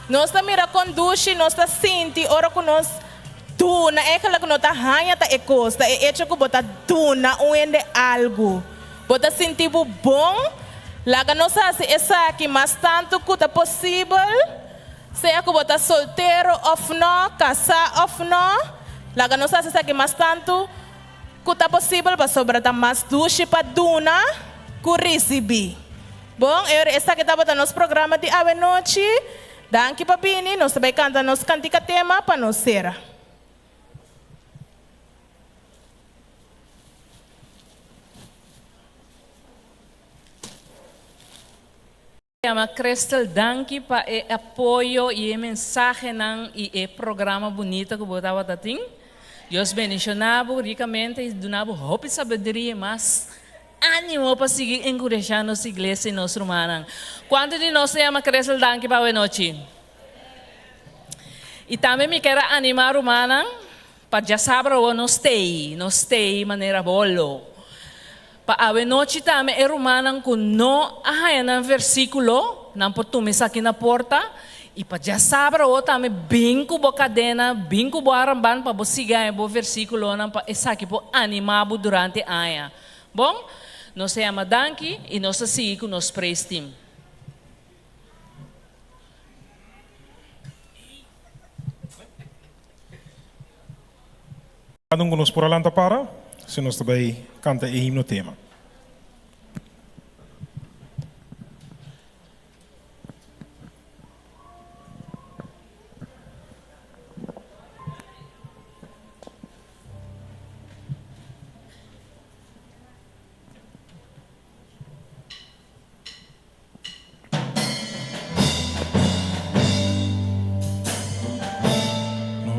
nos ta mira kon dushi nos ta sinti ora ku nos duna. Eigenlijk no ta haña ta e kos, ta e echo ku bo ta duna un hende algu. Bo ta sinti bo bon? Laga nos hasi esaki mas tantu ku ta posibel, sea ku bo ta soltero òf nò, kasá òf nò. Laga nos hasi esaki mas tantu ku ta posibel pasobra ta mas dushi pa duna ku risibí. Bon, e ora esaki tabata nos programa di awenochi. Danki pa bini. Nos ta bai kanta nos kantika tema pa nos sera. Yama Crystal danki pa e apoyo y e mensahenan y e programa bunita cu bo tabata tin. Dios bendiciona bo ricamente y duna bo hopi sabiduria y mas animo pa sigui encuresha nos iglesia y nos rumannan. Cuanto di nos ta yama Crystal danki pa awenochi? Y tambe mi kier a anima rumannan Pa djasabra awor nos stay, nos stay manera bolo. Pa awe nochi tambe e rumannan ku no a haña nan versíkulo, nan por tuma esaki na porta. I pa djasabra awor tambe bin ku bo kadena, bin ku bo armband pa bo sigui haña bo versíkulonan pa esaki por animá bo durante aña. Bon, nos ta yama danki i nos ta sigui ku nos praise team. Cada un cu nos por a lanta para, si nos ta bay canta e himno tema.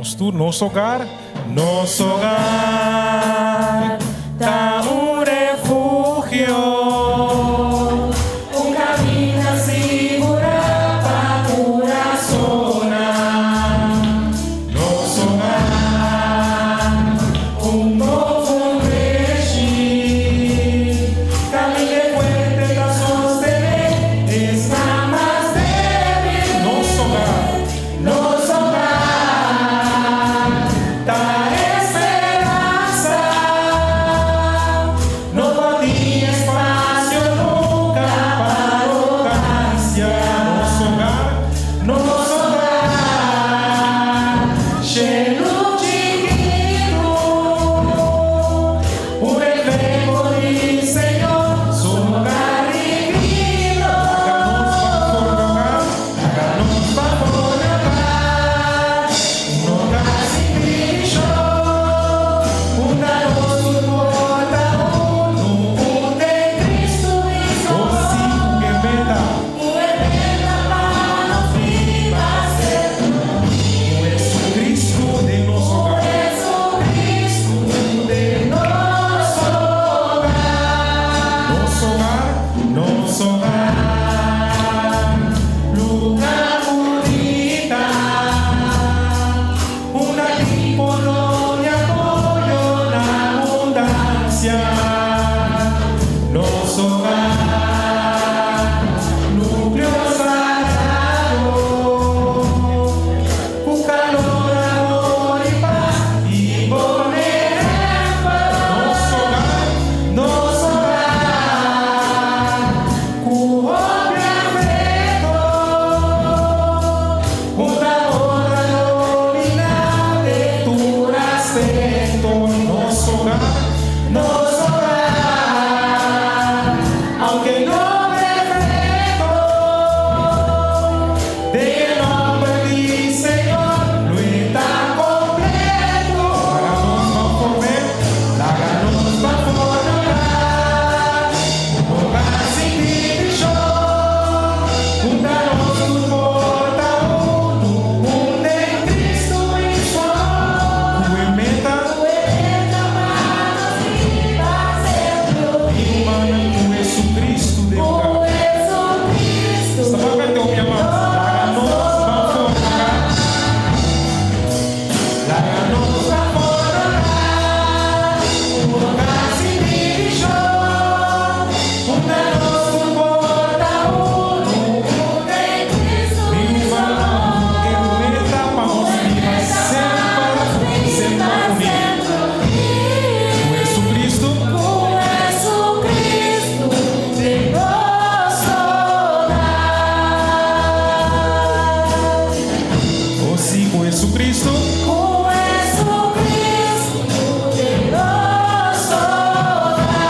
Nos tur, nos hogar, nos hogar ta un refugio, un kaminda sigurá pa kurason. Nos hogar, un bon fundeshi, kaminda fuerte ta sostené esnan mas débil. Nos hogar, nos hogar, ta speransa, no tin espasio nunka pa arogansia. Nos hogar, nos hogar, shelu chikitu, un refleho di Señor, su hogar divino. Laga nos ban forma hogar, un hogar sin divishon, unda nos tur por ta unu, un den Kristu Oh, sí, ku meta. Pa nos biba Ku Jesucristo den nos hogar. Jesucristo den nos hogar. Nos hogar, nos hogar, lugá bunita, unda tin pordon i apoyo na abundansia. Nos hogar, núkleo sagrado, ku kalor, amor i pas i bon ehèmpel. Nos hogar, nos hogar, ku hopi afekto, unda amor ta dominá den tur aspekto. Nos hogar, nos hogar, aunke no perfekto, den nòmber di Señor, lo ta kompleto. Laga nos ban forma, laga nos ban forma hogar, un hogar sin divishon, unda nos tur por ta unu, un den Kristu Hesus. Ku meta, i ku Jesucristo den hogar. Sta ban kanta mi ruman. Laga nos ban forma hogar. Laga nos ban forma hogar. Un hogar sin divishon. Unda nos tur por ta unu, un den Mi ruman, e meta pa nos biba semper, semper uní. Ku Jesucristo, Ku Jesucristo den nos hogar. Oh sí, ku Jesucristo, Ku Jesucristo den nos hogar.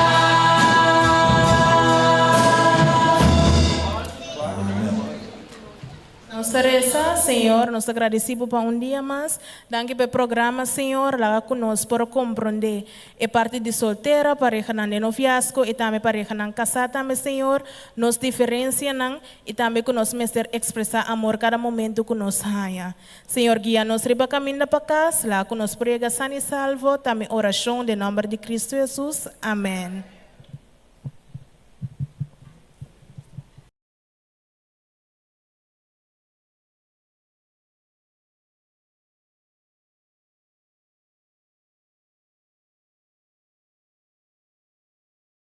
Nos ta resa, Señor, nos ta gradisí pa un dia mas. Danki pa e programa, Señor, laga ku nos por komprondé e parti di soltero, parehanan di noviazgo i tambe parehanan kasá tambe, Señor. Nos diferensianan i tambe ku nos mester ekspresá amor kada momento ku nos haña. Señor, guia nos riba kaminda pa kas, laga ku nos por yega san i salvo, ta mi orashon den nòmber di Kristu Hesus. Amèn.